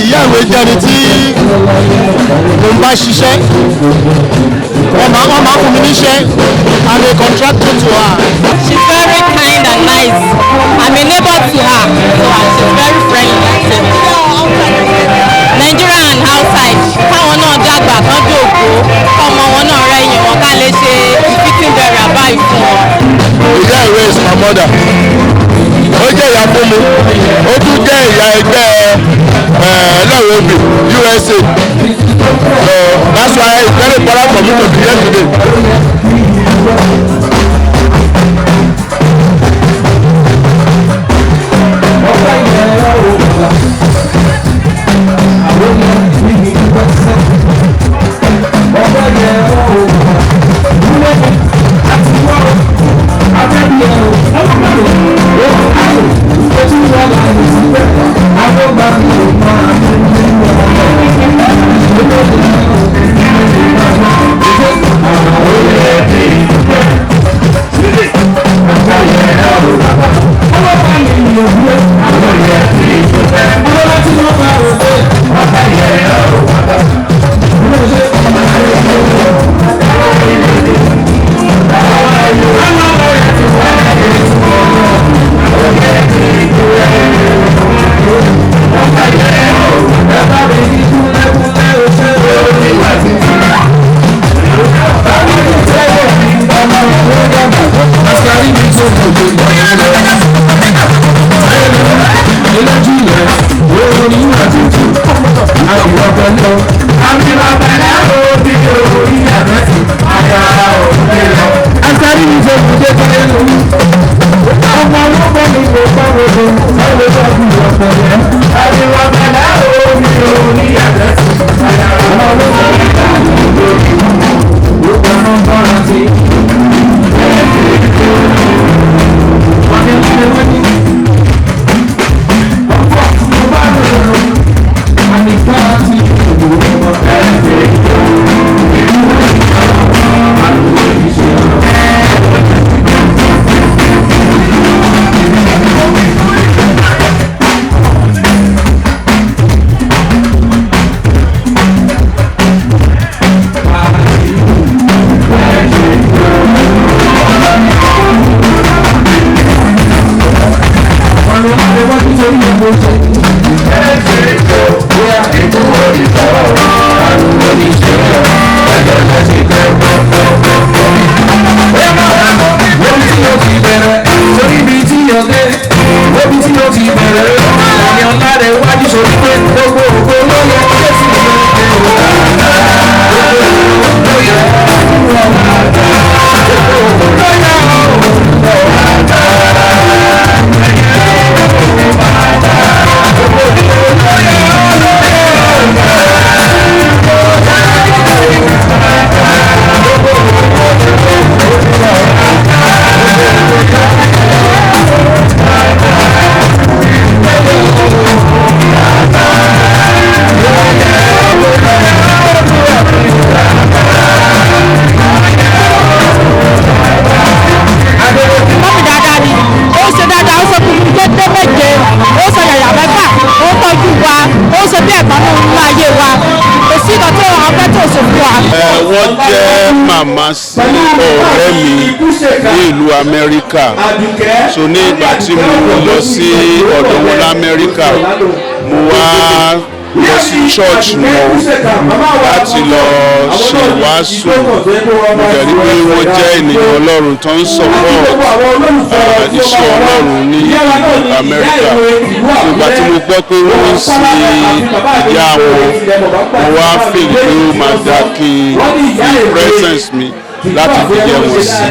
Ìyá ìwé jẹ́ ẹni tí mo ń bá ṣiṣẹ́. Wọ́n máa fún mi níṣẹ́. I'm a contractor to her. She's very kind and nice. I'm a neighbor to her, so and she's very friendly. Nigeria and outside, káwọn náà dàgbà kán dògbò, kọ́mọ wọn náà rẹ́yìn wọn ká lè ṣe fitting burial báyìí fún wọn. Ìyá ìwé is my mother. Ó jẹ́ ìyá fún mi, ó tún jẹ́ ìyá ẹgbẹ́ ẹlẹ́wọ̀n obì USA. So that's why it's very important for me to be here today. Mummy dáadáa ni, ó ṣe dáadáa, ó ṣe kúkú dédé méje, ó ṣe yàyà mẹ́fà, ó tọ́jú wa, ó ṣe bí ẹ̀gbọ́n nínú ayé wa. Kò sí ìkan tí òun afẹ́ tó ṣe fún wa. Ẹ wọ́n jẹ́ màmá sí ọ̀rẹ́ mi ní ìlú Amẹ́ríkà. So ní ìgbà tí mo lọ sí ọ̀dọ̀ wọn lamẹ́ríkà, mo wá lọ sí church wọn láti lọ ṣe wàásù. Mo dẹ̀ rí pé wọ́n jẹ́ ènìyàn Ọlọ́run tó ń support iṣẹ́ Ọlọ́run ní ìlú Amẹ́ríkà. Ìgbà tí mo gbọ́ pé wọ́n ń sin ìyá wọn, mo wá feel pé ó máa dáa kí n fi presence mi láti fi yẹ wọn sí.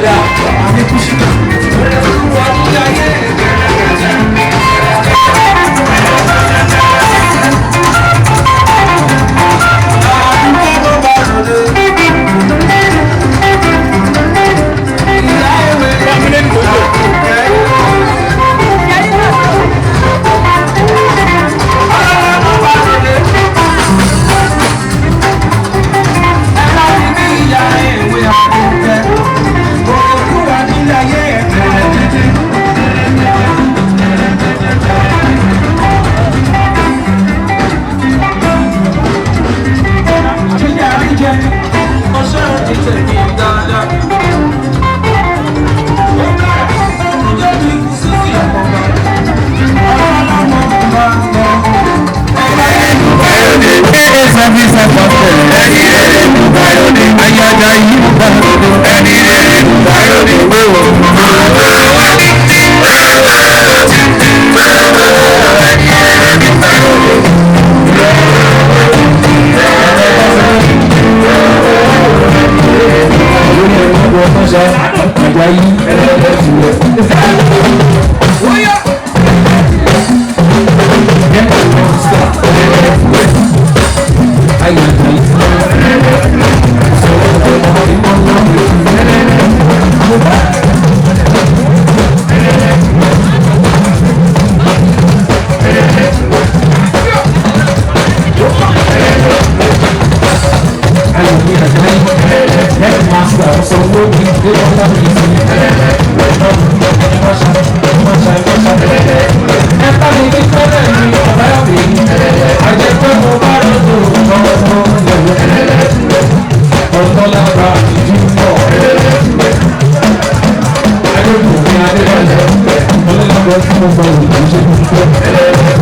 Ayé. Ẹni rere mú bá ròde. Ayáda yìí mú bá ròde. Ẹni rere mú bá ròde.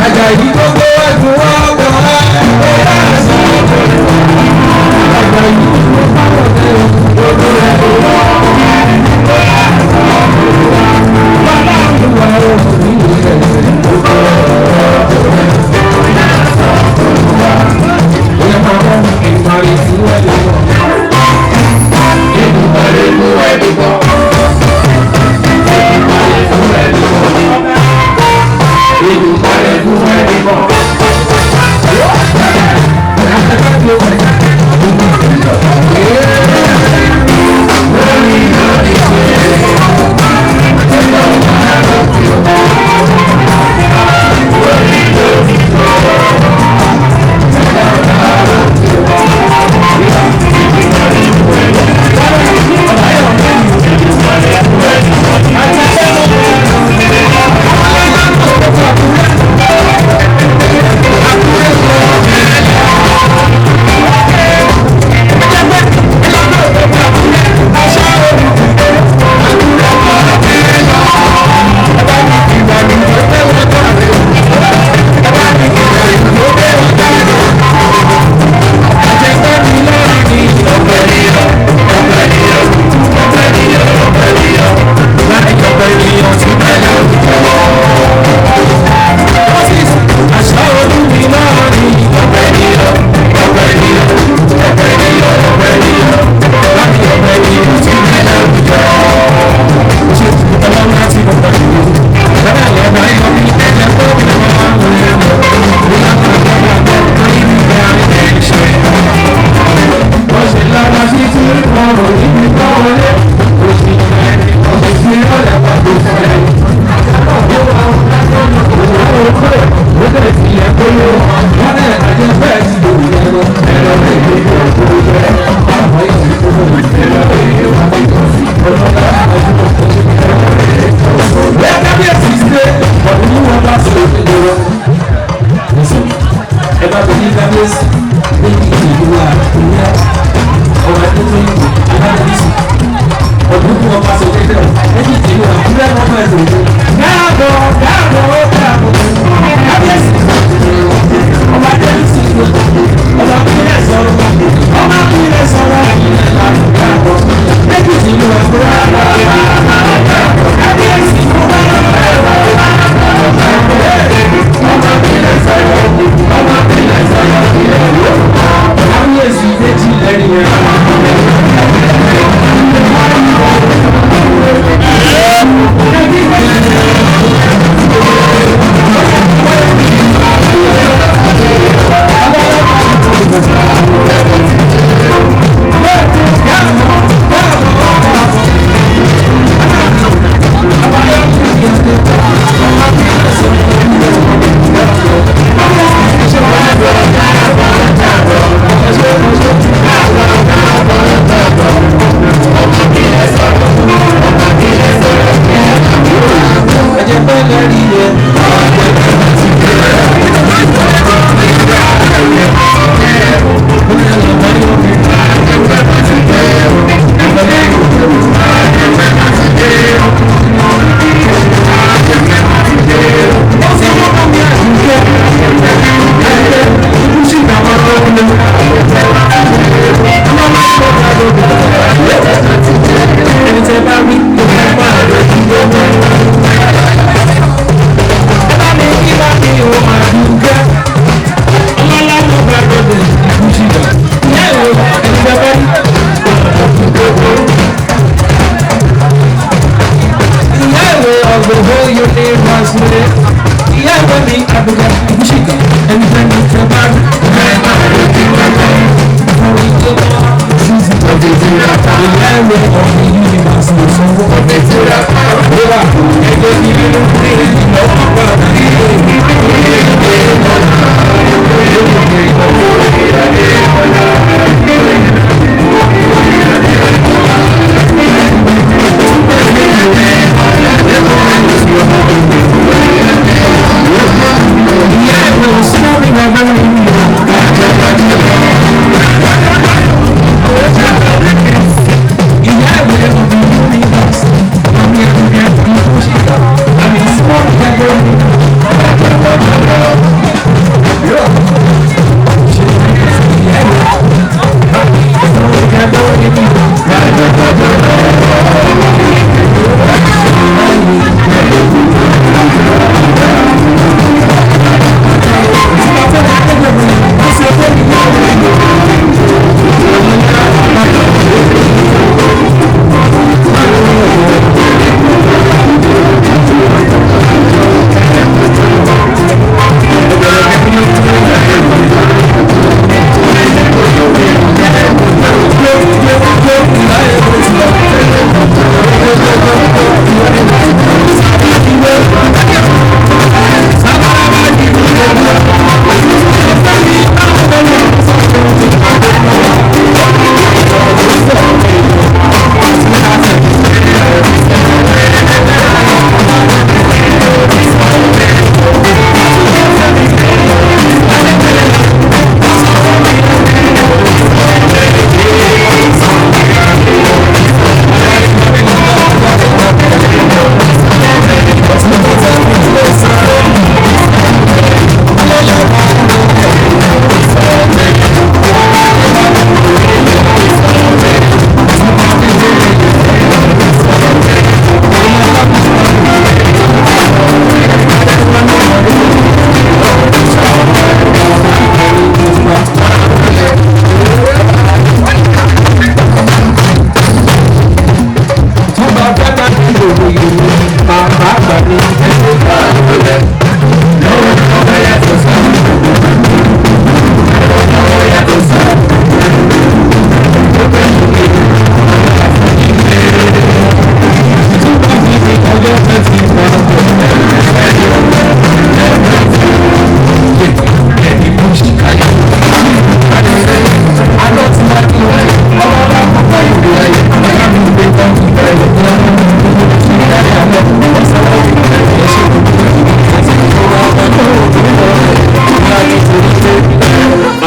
Àjàyí gbogbo ẹ̀dùn wá wá ẹ̀yà ẹ̀sán. Àjàyí gbogbo ẹ̀dùn wá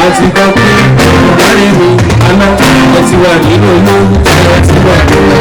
Ẹ ti gbọ́ pé ọ̀rẹ́ mi àná ẹ ti wà nínú olóhùn ẹ ti wà nínú.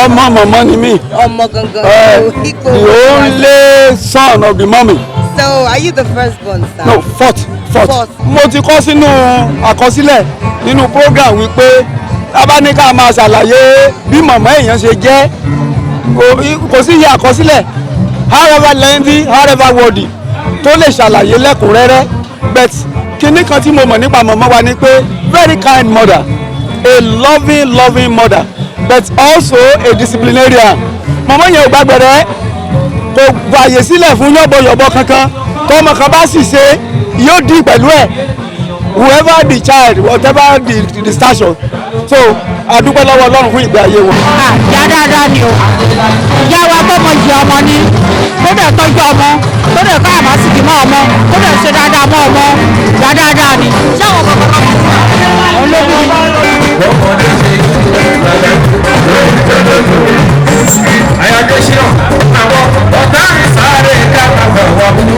Ọmọ mọ̀mọ́ ni mí. Ọmọ gangan. The only son of the mommy. So are you the first born, sir? No, fourth, fourth. Mo ti kọ sínú àkọsílẹ̀ nínú program wípé tá bá ní ká máa ṣàlàyé bí màmá èèyàn ṣe jẹ́, kò sí iye àkọsílẹ̀, however lengthy, however wordy, tó lè ṣàlàyé lẹ́kùnrẹ́rẹ́. But kinní kan tí mo mọ̀ nípa màmá wa ni pé very kind mother, a loving loving mother, but also a disciplinarian. Màmá yẹn ò gbàgbẹ́rẹ́, kò gbàyè sílẹ̀ fún yọ̀bọ̀yọ̀bọ̀ kankan. Tọmọ kan bá sì ṣe, yóò dín pẹ̀lú ẹ̀, whoever the child, whatever the station. So a dúpẹ́ lọ́wọ́ Ọlọ́run fún ìgbé ayé wọn. Ìyá dáadáa ni o. Ìyá wa tó mọ ìyá ọmọ ni, tó dẹ̀ tọ́jú ọmọ, tó dẹ̀ ká àmásìkì mọ́ ọmọ, tó dẹ̀ ṣe dáadáa mọ́ ọmọ. Ìyá dáadáa ni. Ṣé àwọn ọmọ bàbá ológun? Ayọ̀dẹ́síọ̀ àwọn ọ̀tá ń sáré ká máa bọ̀ wọ́n mú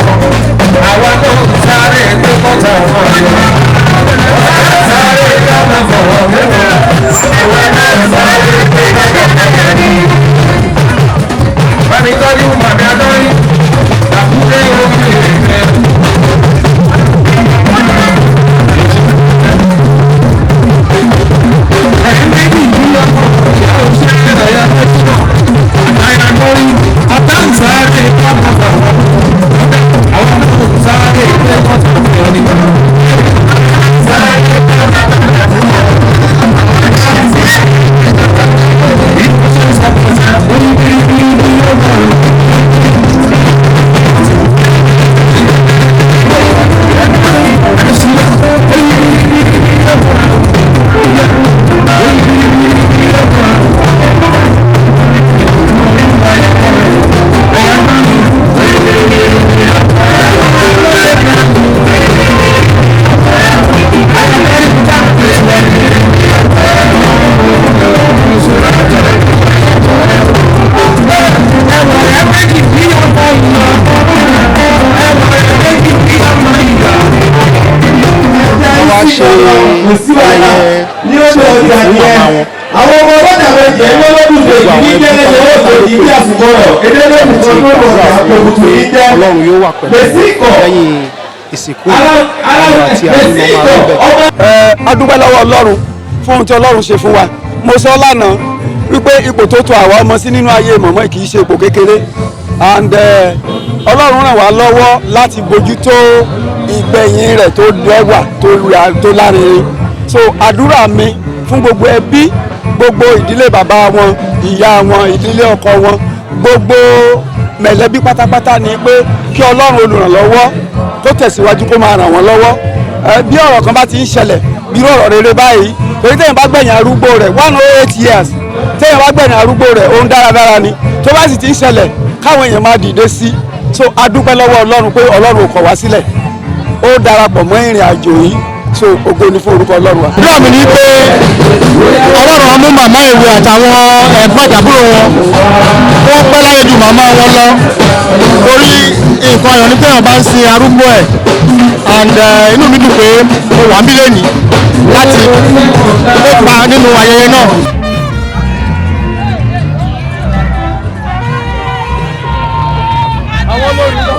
àwa tó ń sáré tó kọ́ta wọn yọ. Ọ̀tá ń sáré ká máa bọ̀ wọ́n mú àwa náà ń sáré tó kọ́ta wọn yọ. Bámi tọ́jú màmí adọ́rin, àkúrẹ́ omi rẹ̀. Ẹ̀yin méjì yìí lọ́kọ̀ ìyá òṣèré Ayọ̀dẹ́síọ̀. Wá ṣe ayẹyẹ ní ó lọ sọ̀rọ̀ ọjà fún nìyẹn màmá wọn. Àwọn ọmọ ọlọ́jà méjì ẹni olódùdó èyí ní jẹ́ lẹ́yìn olóòtú yìí bí àsùnwọ̀rọ̀ èdè lóògùn kan tó wọ̀ ọ̀gá àpòkùtù yìí jẹ́ Ọlọ́run yóò wà pẹ̀lú Mèsíkò lẹ́yìn ìsìnkú ayọ̀ àti àánú ló máa rí bẹ́ẹ̀. Ẹ a dúpẹ́ lọ́wọ́ Ọlọ́run fún ohun tí Ọlọ́run ṣe fún wa. Mo sọ lánàá wípé ipò tó tò àwa ọmọ sí nínú ayé mọ̀mọ́ kì í ṣe ipò kékeré, and Ọlọ́run ràn wá lọ́wọ́ láti bójútó ìgbẹ̀yìn rẹ̀ tó dẹ́wà tó lárinrin. So àdúrà mi fún gbogbo ẹbí, gbogbo ìdílé bàbá wọn, ìyá wọn, ìdílé ọkọ wọn, gbogbo mẹ̀lẹ́bí pátápátá ni pé kí Ọlọ́run olùrànlọ́wọ́ kó tẹ̀síwájú kó máa ràn wọ́n lọ́wọ́. Bí ọ̀rọ̀ kan bá ti ń ṣẹlẹ̀, bí ọ̀rọ̀ rere báyìí, torí téèyàn bá gbẹ̀yìn arúgbó rẹ̀ 108 years, téèyàn bá gbẹ̀yìn arúgbó rẹ̀, ohun dáradára ni. Tó bá sì ti ń ṣẹlẹ̀, káwọn èèyàn máa dìde sí. So a dúpẹ́ lọ́wọ́ Ọlọ́run pé Ọlọ́run ò kọ̀ wá sílẹ̀, ó darapọ̀ mọ́ ìrìn àjò yìí. So ògo ni fún orúkọ Ọlọ́run wa. Àdúrà mi ni pé Ọlọ́run á mú màmá ìwé àtàwọn ẹ̀gbọ́n àtàbúrò wọn, wọ́n pẹ́ láyé ju màmá wọn lọ, torí nǹkan ayọ̀ ní pé wọ́n bá ń sin arúgbó ẹ̀. And inú mi dùn pé mo wà níbí lónìí láti kópa nínú ayẹyẹ náà. Àwọn olórí lọ.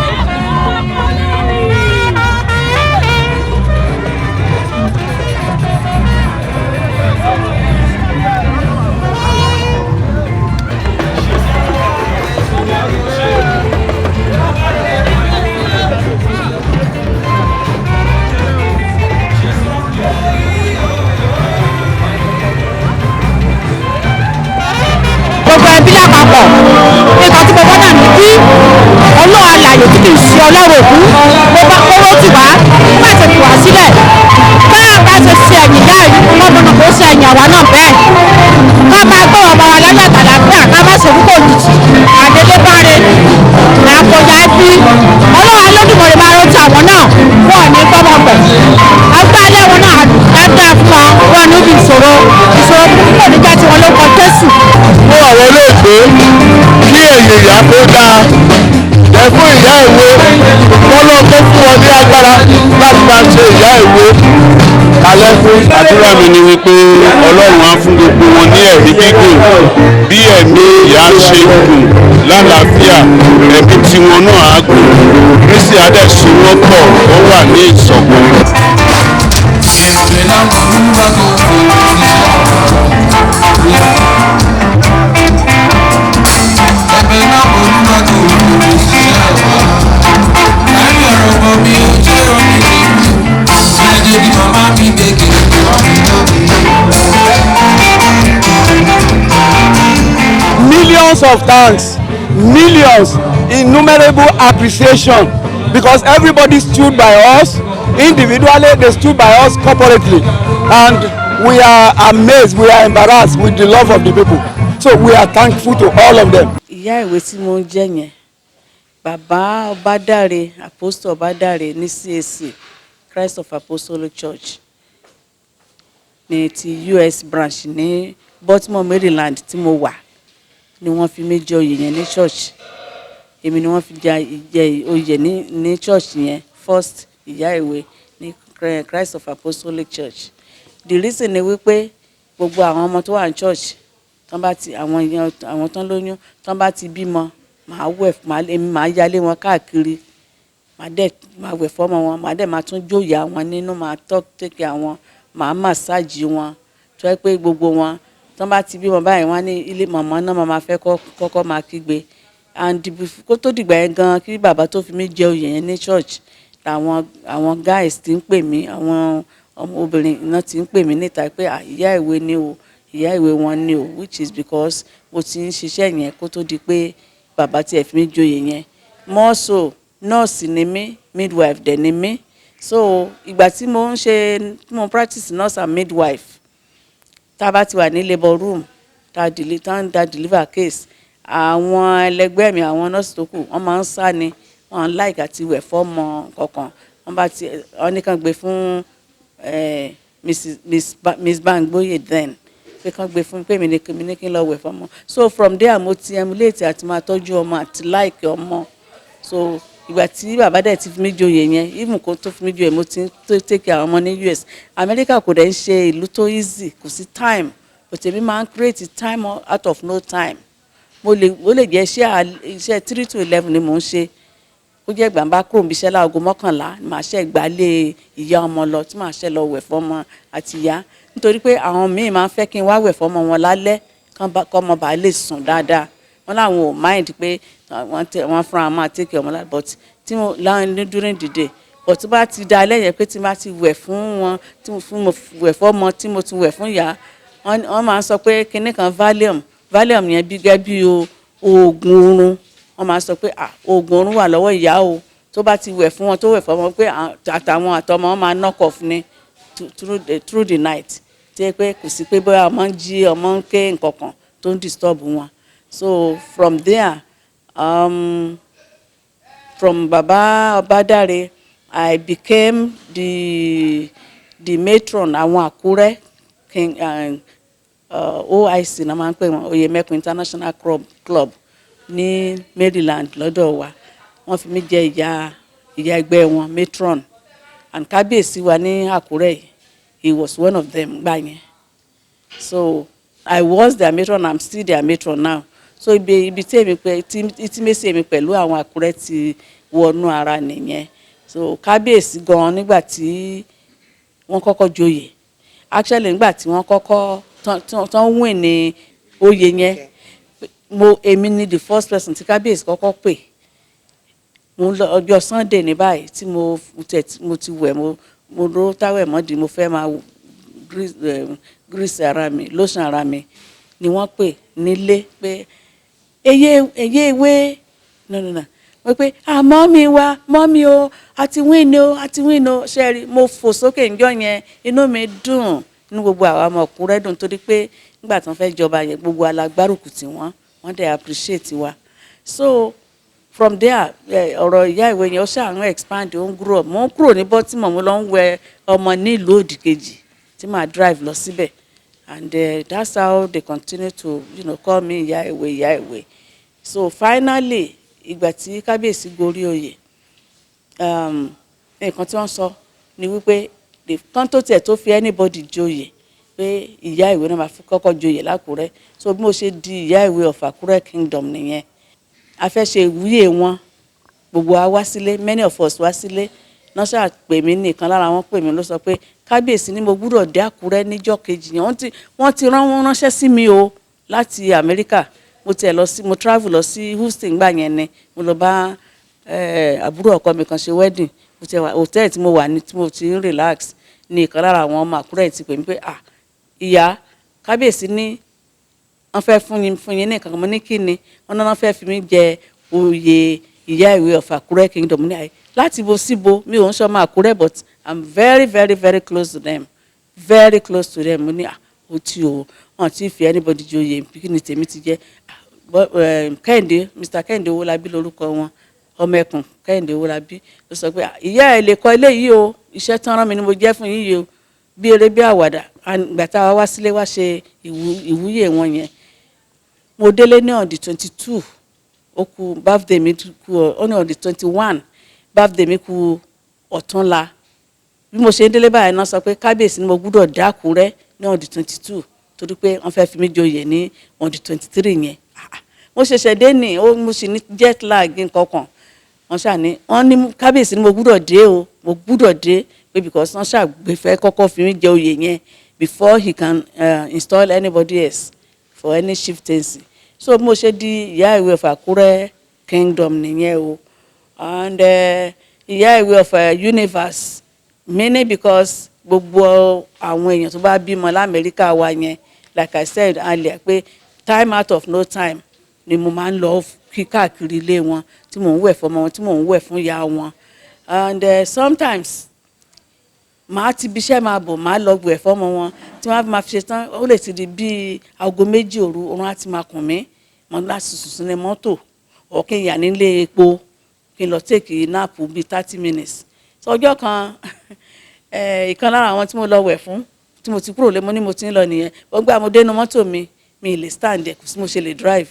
Gbogbo ẹbí lápapọ̀, nǹkan tí mo bọ́ náà ní kí Ọlọ́run alààyè tí kì í ṣe Ọlọ́run òkú mo bá kóró tì wá, kó má ṣe fi wá sílẹ̀. Báyà bá ṣe ṣe ẹ̀yìn ìyá yìí, lọ́mọ náà kó ṣe ẹ̀yìn àwa náà bẹ́ẹ̀, ká máa gbọ́ ọmọ wa láyọ̀ àtàlàáfíà, ká má ṣe púpọ̀ òjijì àdélébáre àkọyà ẹbí. Ọlọ́run Olódùmarè máa rántí àwọn náà, wọn ò ní gbọ́mọgbẹ̀ agbálẹ̀ wọn náà dáadáa fún wọn, wọn níbi ìṣòro ìṣòro púpọ̀ níjà tí wọn ló kọ Jésù. Fún àwọn olóògbé, kí èyí ìyá kó dáa jẹ́ fún ìyá ìwé, kọ́lọ́ tó fún wọn ní agbára láti máa ṣe ìyá ìwé kalẹ̀ fún. Àdúrà mi ni wípé Ọlọ́run á fún gbogbo wọn ní ẹ̀mí gígùn. Bí ẹ̀mí ìyá ṣe gùn lálàáfíà, ẹ̀mí tiwọn náà á gùn. Kristi á dẹ̀ so wọ́n pọ̀, ó wà ní ìṣọ̀kan. Millions of thanks, millions, innumerable appreciation, because everybody stood by us individually, they stood by us corporately, and we are amazed, we are embarrassed with the love of the people. So we are thankful to all of them. Ìyá ìwé tí mo ń jẹ́ yẹn, Bàbá Ọbádáre, Apostle Ọbádáre ní CAC, Christ of Apostolic Church, ní ti US branch ní Baltimore, Maryland tí mo wà, ni wọ́n fi mí jẹ oyè yẹn ní church. Èmi ni wọ́n fi jẹ oyè ní church yẹn, first ìyá ìwé ní Christ of Apostolic Church. The reason ni wípé gbogbo àwọn ọmọ tó wà ní church tán bá ti, àwọn èèyàn, àwọn tán lóyún, tán bá ti bímọ, màá wẹ̀, màá èmi màá yálé wọn káàkiri, màá dẹ̀ máa wẹ̀ fọ́mọ wọn, màá dẹ̀ máa tún jóyà wọn nínú, màá tọ́ take care wọn, màá massage wọn, tó jẹ́ pé gbogbo wọn tán bá ti bímọ báyìí, wọ́n á ní ilé màmá náà máa fẹ́ kọ́kọ́ máa kígbe. And kó tó dìgbà yẹn gan, kí bàbá tó fi mí jẹ oyè yẹn ní church, àwọn guys ti ń pè mí, àwọn ọmọ obìnrin náà ti ń pè mí níta pé, "Ah, ìyá ìwé ni o, ìyá ìwé wọn ni o," which is because mo ti ń ṣiṣẹ́ yẹn kó tó di pé bàbá tiẹ̀ fi mí joyè yẹn. More so, nọ́ọ̀sì ni mí, midwife dẹ̀ ni mí. So ìgbà tí mo ń ṣe, tí mo practice nurse and midwife, tá a bá ti wà ní labour room, tá ń da deliver case, àwọn ẹlẹgbẹ́ mi, àwọn nọ́ọ̀sì tó kù, wọ́n máa ń sá ni. Wọ́n like àti wẹ̀ fọ́mọ kankan. Wọ́n bá ti wọ́n ní kàn gbé fún Mrs Miss, Miss Bangboye then, pé kàn gbé fún pé mi ní kí n lọ wẹ̀ fọ́mọ. So from there, mo ti emulate àti máa tọ́jú ọmọ àti like ọmọ. So ìgbà tí bàbá dẹ̀ ti fi mí joyè yẹn, even kó tó fi mí joyè, mo ti ń take care àwọn ọmọ ní US America. Kò dẹ̀ ń ṣe ìlú tó easy, kò sí time, but èmi máa ń create time out of no time. Mo lè, ó lè jẹ́ iṣẹ́ 3 to 11 ni mò ń ṣe, ó jẹ́ gbàǹbá kúrò níbi iṣẹ́ láago 11, màá ṣe gbálé ìyá ọmọ lọ, tí màá ṣe lọ wẹ̀ fọ́mọ àti ìyá, nítorí pé àwọn míì máa ń fẹ́ kí n wá wẹ̀ fọ́mọ wọn lálẹ́, kọ́mọ bá lè sùn dáadáa. Wọ́n láwọn ò mind pé wọ́n fúnra máa take care ọmọ láti, but tí mo láwọn ní during the day, but tó bá ti da alẹ́ yẹn, pé tí n bá ti wẹ̀ fún wọn, tí mo fún mo wẹ̀ fọ́mọ, tí mo ti wẹ̀ fún ìyá, wọ́n máa ń sọ pé kinní kan Valium. Valium yẹn bí gẹ́gẹ́ bí oògùn oorun. Wọ́n máa sọ pé, "Ah, oògùn oorun wà lọ́wọ́ ìyá o." Tó bá ti wẹ̀ fún wọn, tó wẹ̀ fọ́mọ, pé àtàwọn àtọmọ wọn máa knock off ní through the night, tí yẹ pé kò sí pé bóyá ọmọ ń jí, ọmọ ń ké, nǹkan kan tó ń disturb wọn. So from there, from Baba Obadare, I became the matron àwọn Àkúrẹ́ King OIC náà máa ń pè wọ́n, Oyemekun International Club ní Maryland lọ́dọ̀ wa. Wọ́n fi mí jẹ ìyá ẹgbẹ́ wọn, matron, and kábíyèsí wa ní Àkúrẹ́ yìí, he was one of them gbà yẹn. So I was their matron, I'm still their matron now. So ibi tí èmi pẹ tí intimacy èmi pẹ̀lú àwọn Àkúrẹ́ ti wọnú ara nìyẹn. So kábíyèsí gan, nígbà tí wọ́n kọ́kọ́ joyè, actually nígbà tí wọ́n kọ́kọ́ tán win ní oyè yẹn, mo èmi ni the first person tí kábíyèsí kọ́kọ́ pè. Mo ń lọ ọjọ́ Sunday ní báyìí tí mo ti wẹ̀, mo ró towel mọ́dì, mo fẹ́ máa grease ara mi, lotion ara mi, ni wọ́n pè nílé pé, "Eye eye ìwé." No, no, no, wọ́n pé, "Ah, mummy wa, mummy o, a ti win o, a ti win o." Ṣe rí, mo fò sókè ńjọ́ yẹn, inú mi dùn, inú gbogbo àwa ọmọ Àkúrẹ́ dùn, torí pé nígbà tí wọ́n fẹ́ jọba yẹn, gbogbo alágbárùkù tí wọ́n dẹ̀ appreciate wa. So from there, ọ̀rọ̀ ìyá ìwé yẹn, ó ṣáà ń expand, ó ń grow up. Mo ń kúrò ní Baltimore, mo lọ ń wẹ ọmọ ní ìlú òdì kejì tí màá drive lọ síbẹ̀, and that's how they continue to call me ìyá ìwé, ìyá ìwé. So finally, ìgbà tí kábíyèsí gorí oyè, nǹkan tí wọ́n sọ ni wípé kán tó tiẹ̀ tó fi anybody joyè, pé ìyá ìwé náà máa fi kọ́kọ́ joyè lákùrẹ́. So bí mo ṣe di ìyá ìwé of Àkúrẹ́ Kingdom nìyẹn. A fẹ́ ṣe ìwúyè wọn, gbogbo wa wá sílé, many of us wá sílé náà. Ṣáà pè mí, nìkan lára wọn pè mí, ló sọ pé kábíyèsí ní mo gbúdọ̀ dé Àkúrẹ́ níjọ́ kejì yẹn. Wọ́n ti rán wọn ránṣẹ́ sí mi o láti Amẹ́ríkà. Mo tiẹ̀ lọ sí, mo travel lọ sí Houston gbà yẹn, ni mo lọ bá àbúrò ọkọ mi kan ṣe wedding. Mo tiẹ̀ wà hòtẹ́ẹ̀lì tí mo wà ní, tí mo ti ń relax, ní ìkan lára àwọn ọmọ Àkúrẹ́ ti pè mí pé, "Ah, ìyá, kábíyèsí ní Wọ́n fẹ́ fún yín ní nǹkan kan. Mo ní, "Kí ni?" Wọ́n náà fẹ́ fi mí jẹ oyè Ìyá Ìwé of Àkúrẹ́ Kingdom. Ní àyè láti bo síbo, mi ò ń sọmọ Àkúrẹ́, but I'm very, very, very close to them, very close to them. Mo ní, "Ah, ó tí o, wọn ti fi anybody joyè, kí ni tèmi ti jẹ́?" Kẹ́hìndé, Mr. Kẹ́hìndé Owólabí lórúkọ wọn, ọmọ ẹkùn Kẹ́hìndé Owólabí ló sọ pé, "Ìyá ẹ̀ lè kọ́ eléyìí o, iṣẹ́ tán rán mi ni mo jẹ́ fún yín yìí o." Bí eré bí àwàdà, ìgbà tá a wá sílé wá ṣe ìwúyè wọn yẹn, mo délé ní on the 22, ó kù birthday mi kù ó ní on the 21, birthday mi kù ọ̀túnla. Bí mo ṣe ń délé báyìí náà sọ pé kábíyèsí ni mo gbúdọ̀ dákúrẹ́ ní on the 22, torí pé wọ́n fẹ́ fi mí joyè ní on the 23 yẹn. Mo ṣẹ̀ṣẹ̀ dé ní ó, mo sì ní jet lag nǹkan kan. Wọ́n ṣáà ní, wọ́n ní kábíyèsí ni mo gbúdọ̀ dé o, mo gbúdọ̀ dé pé because wọ́n ṣàgbé fẹ́ kọ́kọ́ fi mí jẹ oyè yẹn before he can install anybody else for any chieftaincy. So mo ṣe di Ìyá Ìwé of Àkúrẹ́ Kingdom nìyẹn o, and Ìyá Ìwé of Universe, meaning because gbogbo àwọn èèyàn tó bá bímọ lamẹ́ríkà wa yẹn, like I said earlier, pé time out of no time ni mo máa ń lọ kí káàkiri ilé wọn, tí mò ń wẹ̀ fọmọ wọn, tí mò ń wẹ̀ fún ìyá wọn. And sometimes màá ti ibiṣẹ́ máa bọ̀, màá lọ wẹ̀ fọ́mọ wọn, tí wọ́n á máa fi ṣe tán, ó lè ti di bíi aago 2 òru, oorun á ti máa kùn mí mo láti sùn sínú mọ́tò ọ̀, kí n yà nílé epo, kí n lọ take nap bíi 30 minutes. So ọjọ́ kan, ìkan lára àwọn tí mo lọ wẹ̀ fún, tí mo ti kúrò lé, mo ní mo ti ń lọ nìyẹn. Wọ́n gbà mo dénú mọ́tò mi, mi lè stand ẹ̀, kò sí mo ṣe lè drive,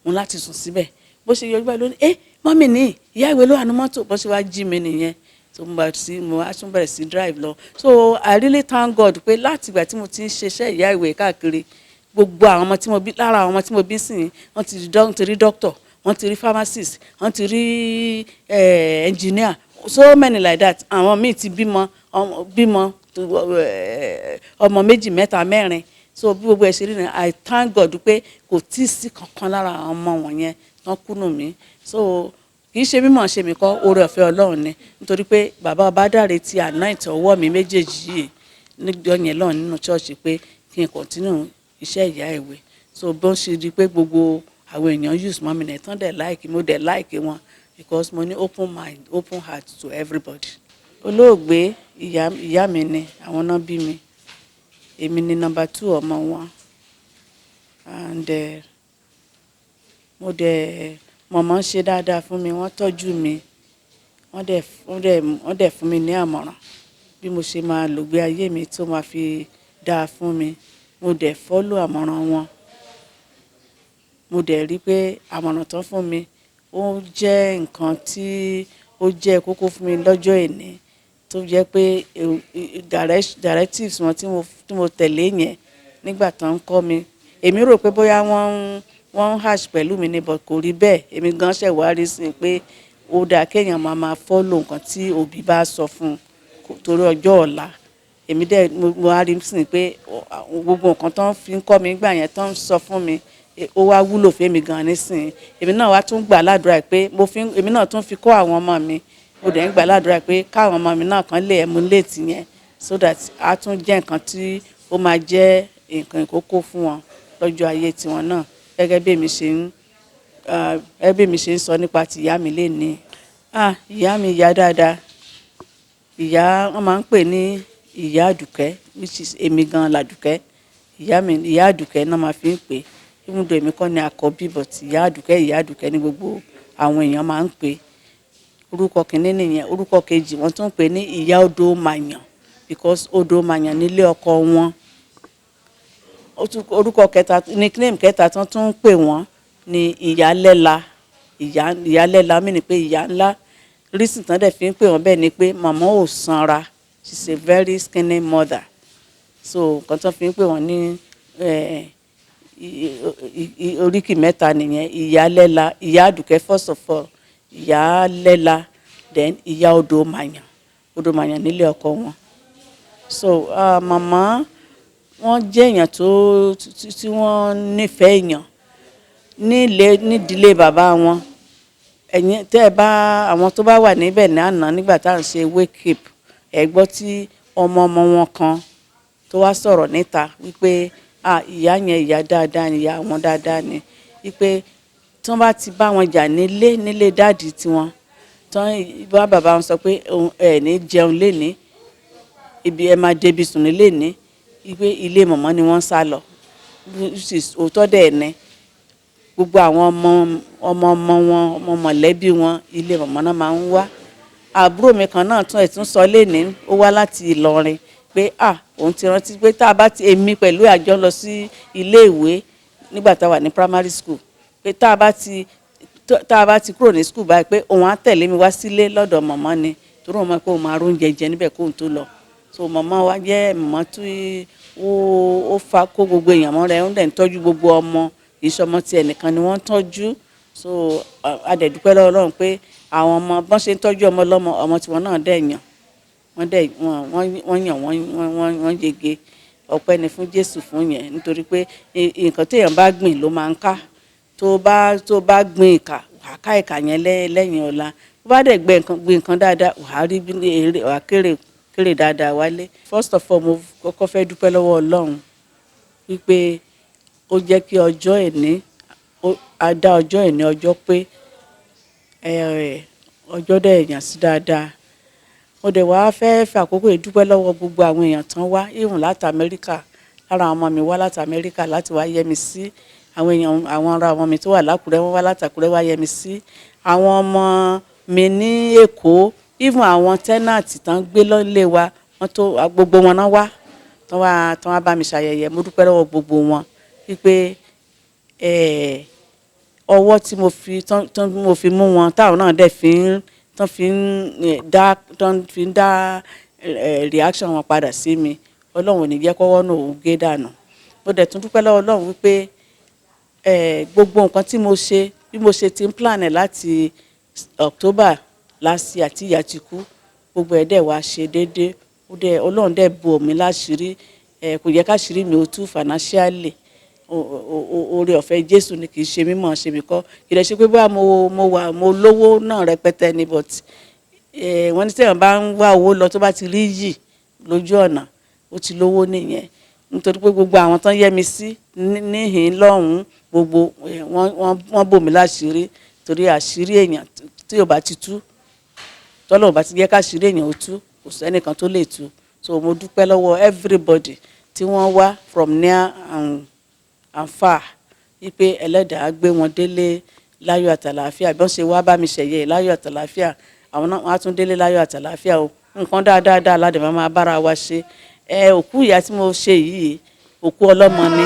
mo láti sùn síbẹ̀. Bó ṣe yọjú báyìí lónìí, "Ẹ mummy ní Ìyá Ìwé ló wà ní mọ́tò." Bó ṣe wá jí mi nìyẹn, tó mo bá sí, mo wá tún bẹ̀rẹ̀ sí drive lọ. So I really thank God pé láti ìgbà tí mo ti ń ṣiṣẹ́ Ìyá Ìwé káàkiri, gbogbo àwọn ọmọ tí mo bí, lára àwọn ọmọ tí mo bí sìn, wọ́n ti rí doctor, wọ́n ti rí pharmacist, wọ́n ti rí engineer, so many like that. Àwọn míì ti bímọ bímọ ọmọ méjì, mẹ́ta, mẹ́rin. So bí gbogbo ẹ̀ ṣe rí ni, I thank God pé kò tí ì sí kankan lára àwọn ọmọ wọ̀nyẹn tán kúnnù mí. So kì í ṣe mímọ̀ ṣe mi kọ́, oore ọ̀fẹ́ Ọlọ́run ni, nítorí pé bàbá Ọbádáre ti anoint ọwọ́ mi méjèèjì yìí níjọ́ yẹn lọ́run nínú ṣọ́ọ̀ṣì pé kí n continue iṣẹ́ Ìyá Ìwé. So bó ń ṣe di pé gbogbo àwọn èèyàn use mọ́ mi nìyẹn, tán dẹ̀ like mo, dẹ̀ like wọn, because mo ní open mind, open heart to everybody. Olóògbé ìyá mi ni, àwọn náà bí mi, èmi ni number two ọmọ wọn. And mo dẹ̀ mọ̀mọ́ ṣe dáadáa fún mi, wọ́n tọ́jú mi, wọ́n dẹ̀ fún mi ní àmọ̀ràn bí mo ṣe máa lògbé ayé mi tó máa fi dáa fún mi. Mo dẹ̀ follow àmọ̀ràn wọn. Mo dẹ̀ rí pé àmọ̀ràn tán fún mi, ó jẹ́ nǹkan tí ó jẹ́ kókó fún mi lọ́jọ́ ìní, tó jẹ́ pé directives wọn tí mo tẹ̀lé yẹn nígbà tó ń kọ́ mi, èmi rò pé bóyá wọ́n ń harsh pẹ̀lú mi ni, but kò rí bẹ́ẹ̀. Èmi gan ṣẹ̀ wá rí sí i pé ó dáa kéèyàn máa máa follow nǹkan tí òbí bá sọ fún un torí ọjọ́ ọ̀la. Èmi dẹ̀ mo wá rí sí i pé gbogbo nǹkan tó ń fi ń kọ́ mi nígbà yẹn, tó ń sọ fún mi, ó wá wúlò fún mi gan nísìnyí. Èmi náà wá tún gbà ládùúrà pé mo fi èmi náà tún fi kọ́ àwọn ọmọ mi. Mo dẹ̀ ń gbà ládùúrà pé káwọn ọmọ mi náà kàn lè emulate yẹn, so that á tún jẹ́ nǹkan tí ó máa jẹ́ nǹkan ìkókó fún wọn lọ́jọ́ ayé tiwọn náà, gẹ́gẹ́ bí èmi ṣe ń sọ nípa ti ìyá mi lénìí. Ah, ìyá mi, ìyá dáadáa. Ìyá wọ́n máa ń pè ní Ìyá Àdùkẹ́, which is èmi gan làdùkẹ́. Ìyá mi, Ìyá Àdùkẹ́ náà máa fi ń pè. Even though èmi kọ́ ni àkọ́bí, but Ìyá Àdùkẹ́, Ìyá Àdùkẹ́ ní gbogbo àwọn èèyàn máa ń pè. Orúkọ kìíní nìyẹn. Orúkọ kejì, wọ́n tún ń pè ní Ìyá Odò Màyàn, because Odò Màyàn nílé ọkọ wọn. Orúkọ kẹta, nickname kẹta tí wọ́n tún ń pè wọ́n ní Ìyálẹ́la. Ìyálẹ́la mean pé ìyá ńlá. Reason tán dẹ̀ fi ń pè wọ́n bẹ́ẹ̀ ni pé màmá ò sanra. She's a very skinny mother. So nǹkan tó fi ń pè wọ́n ní oríkì mẹ́ta nìyẹn: Ìyálẹ́la, Ìyá Àdùkẹ́ first of all, Ìyálẹ́la, then Ìyá Odò Màyàn. Odò Màyàn nílé ọkọ wọn. So màmá wọ́n jẹ́ èèyàn tó tí wọ́n nífẹ̀ẹ́ èèyàn nílé, nídìílé bàbá wọn. Ẹ̀yin tẹ́ ẹ bá àwọn tó bá wà níbẹ̀ ní àná nígbà tá à ń ṣe wake up, ẹ gbọ́ tí ọmọ ọmọ wọn kan tó wá sọ̀rọ̀ níta wípé Ah, ìyá yẹn, ìyá dáadáa ni, ìyá wọn dáadáa ni, wípé tí wọ́n bá ti bá wọn jà nílé daddy tiwọn, tí wọ́n bá bàbá wọn sọ pé ẹ ní jẹun lénìí, ibi ẹ máa débi sùn nílé ní, wípé ilé mọ̀mọ́ ni wọ́n ń sá lọ. Òótọ́ dẹ̀ ni. Gbogbo àwọn ọmọ ọmọ ọmọ wọn, ọmọ mọ̀lẹ́bí wọn, ilé mọ̀mọ́ náà máa ń wá. Àbúrò mi kan náà tún ẹ̀ tún sọ lénìí, ó wá láti Ìlọrin, pé ah, òun ti rántí pé tá a bá ti, èmi pẹ̀lú àjọ lọ sí ilé ìwé nígbà tá a wà ní primary school, pé tá a bá ti kúrò ní school báyìí, pé òun á tẹ̀lé mi wá sílé lọ́dọ̀ mọ̀mọ́ ni, torí òun mọ̀ pé òun máa róúnjẹ jẹ níbẹ̀ kóun tó lọ. So mọ̀mọ́ wa jẹ́ mọ̀mọ́ tí ó fa kó gbogbo èèyàn mọ́ rẹ̀, ó dẹ̀ ń tọ́jú gbogbo ọmọ. Kì í ṣe ọmọ tí ẹnìkan ni wọ́n ń tọ́jú. So a dẹ̀ dúpẹ́ lọ́wọ́ Ọlọ́run pé àwọn ọmọ bọ́n ṣe ń tọ́jú ọmọ lọ́mọ, ọmọ tiwọn náà dẹ̀ yàn, wọ́n dẹ̀ wọ́n yàn, wọ́n yege. Ọpẹ́ ni fún Jésù fún yẹn, nítorí pé nǹkan téèyàn bá gbìn ló máa ń ká. Tó bá gbìn ìkà, wàá ká ìkà yẹn lẹ́yìn ọ̀la. Tó bá dẹ̀ gbìn nǹkan dáadáa, wàá rí èrè, wàá kéré dáadáa wálé. First of all, mo kọ́kọ́ fẹ́ dúpẹ́ lọ́wọ́ Ọlọ́run wípé ó jẹ́ kí ọjọ́ ìní a dá ọjọ́ ìní, ọjọ́ pé ọjọ́ dẹ̀ yàn sí dáadáa. Mo dẹ̀ wá fẹ́ fi àkókò yìí dúpẹ́ lọ́wọ́ gbogbo àwọn èèyàn tán wá ìhùn láti Amẹ́ríkà. Lára àwọn ọmọ mi wá láti Amẹ́ríkà láti wá yẹ́ mi sí. Àwọn èèyàn, àwọn ará ọmọ mi tó wà lákùrẹ́, wọ́n wá láti Àkúrẹ́ wá yẹ́ mi sí. Àwọn ọmọ mi ní Èkó, even àwọn tenant tán gbé lọ́lé wa, wọ́n tó gbogbo wọn náà wá tán wá bá mi ṣayẹyẹ. Mo dúpẹ́ lọ́wọ́ gbogbo wọn wípé ọwọ́ tí mo fi tán mo fi mú wọn, táwọn náà dẹ̀ fi ń tán fi ń dá tán fi ń dá reaction wọn padà sí mi, Ọlọ́run ò ní jẹ́ kọ́wọ́ náà ó gé dànù. Mo dẹ̀ tún dúpẹ́ lọ́wọ́ Ọlọ́run wípé gbogbo nǹkan tí mo ṣe, bí mo ṣe ti ń plan ẹ̀ láti October last year tí ìyá ti kú, gbogbo ẹ̀ dẹ̀ wá ṣe déédéé. Ó dẹ̀, Ọlọ́run dẹ̀ bò mí láṣìírí. Kò yẹ káṣírí mi ó tú financially. Oore ọ̀fẹ́ Jésù ni, kì í ṣe mímọ̀ ṣe mi kọ́. Kì í dẹ̀ ṣe pé bóyá mo wà, mo lówó náà rẹpẹtẹ ni, but wọ́n ní tí èèyàn bá ń wá owó lọ, tó bá ti rí yìí lójú ọ̀nà, ó ti lówó nìyẹn. Nítorí pé gbogbo àwọn tán yẹ́ mi sí níhìn lọ́hùn-ún, gbogbo wọ́n bò mí láṣìírí, torí àṣírí èèyàn tí ò bá ti tú, tọ́lọ́run bá ti jẹ́ káṣírí èèyàn ó tú, kò sẹ́nìkan tó lè tú. So mo dúpẹ́ lọ́wọ́ everybody tí wọ́n wá from near and far, wípé Ẹlẹ́dàá gbé wọn délé láyọ̀ àtàlàáfíà. Bí wọ́n ṣe wá bá mi ṣẹ̀yẹ láyọ̀ àtàlàáfíà, àwọn náà wọ́n á tún délé láyọ̀ àtàlàáfíà o. Nǹkan dáadáa dáa ládẹ̀ máa bára wa ṣe. Ẹ òkú ìyá tí mo ṣe yìí, òkú ọlọ́mọ ni.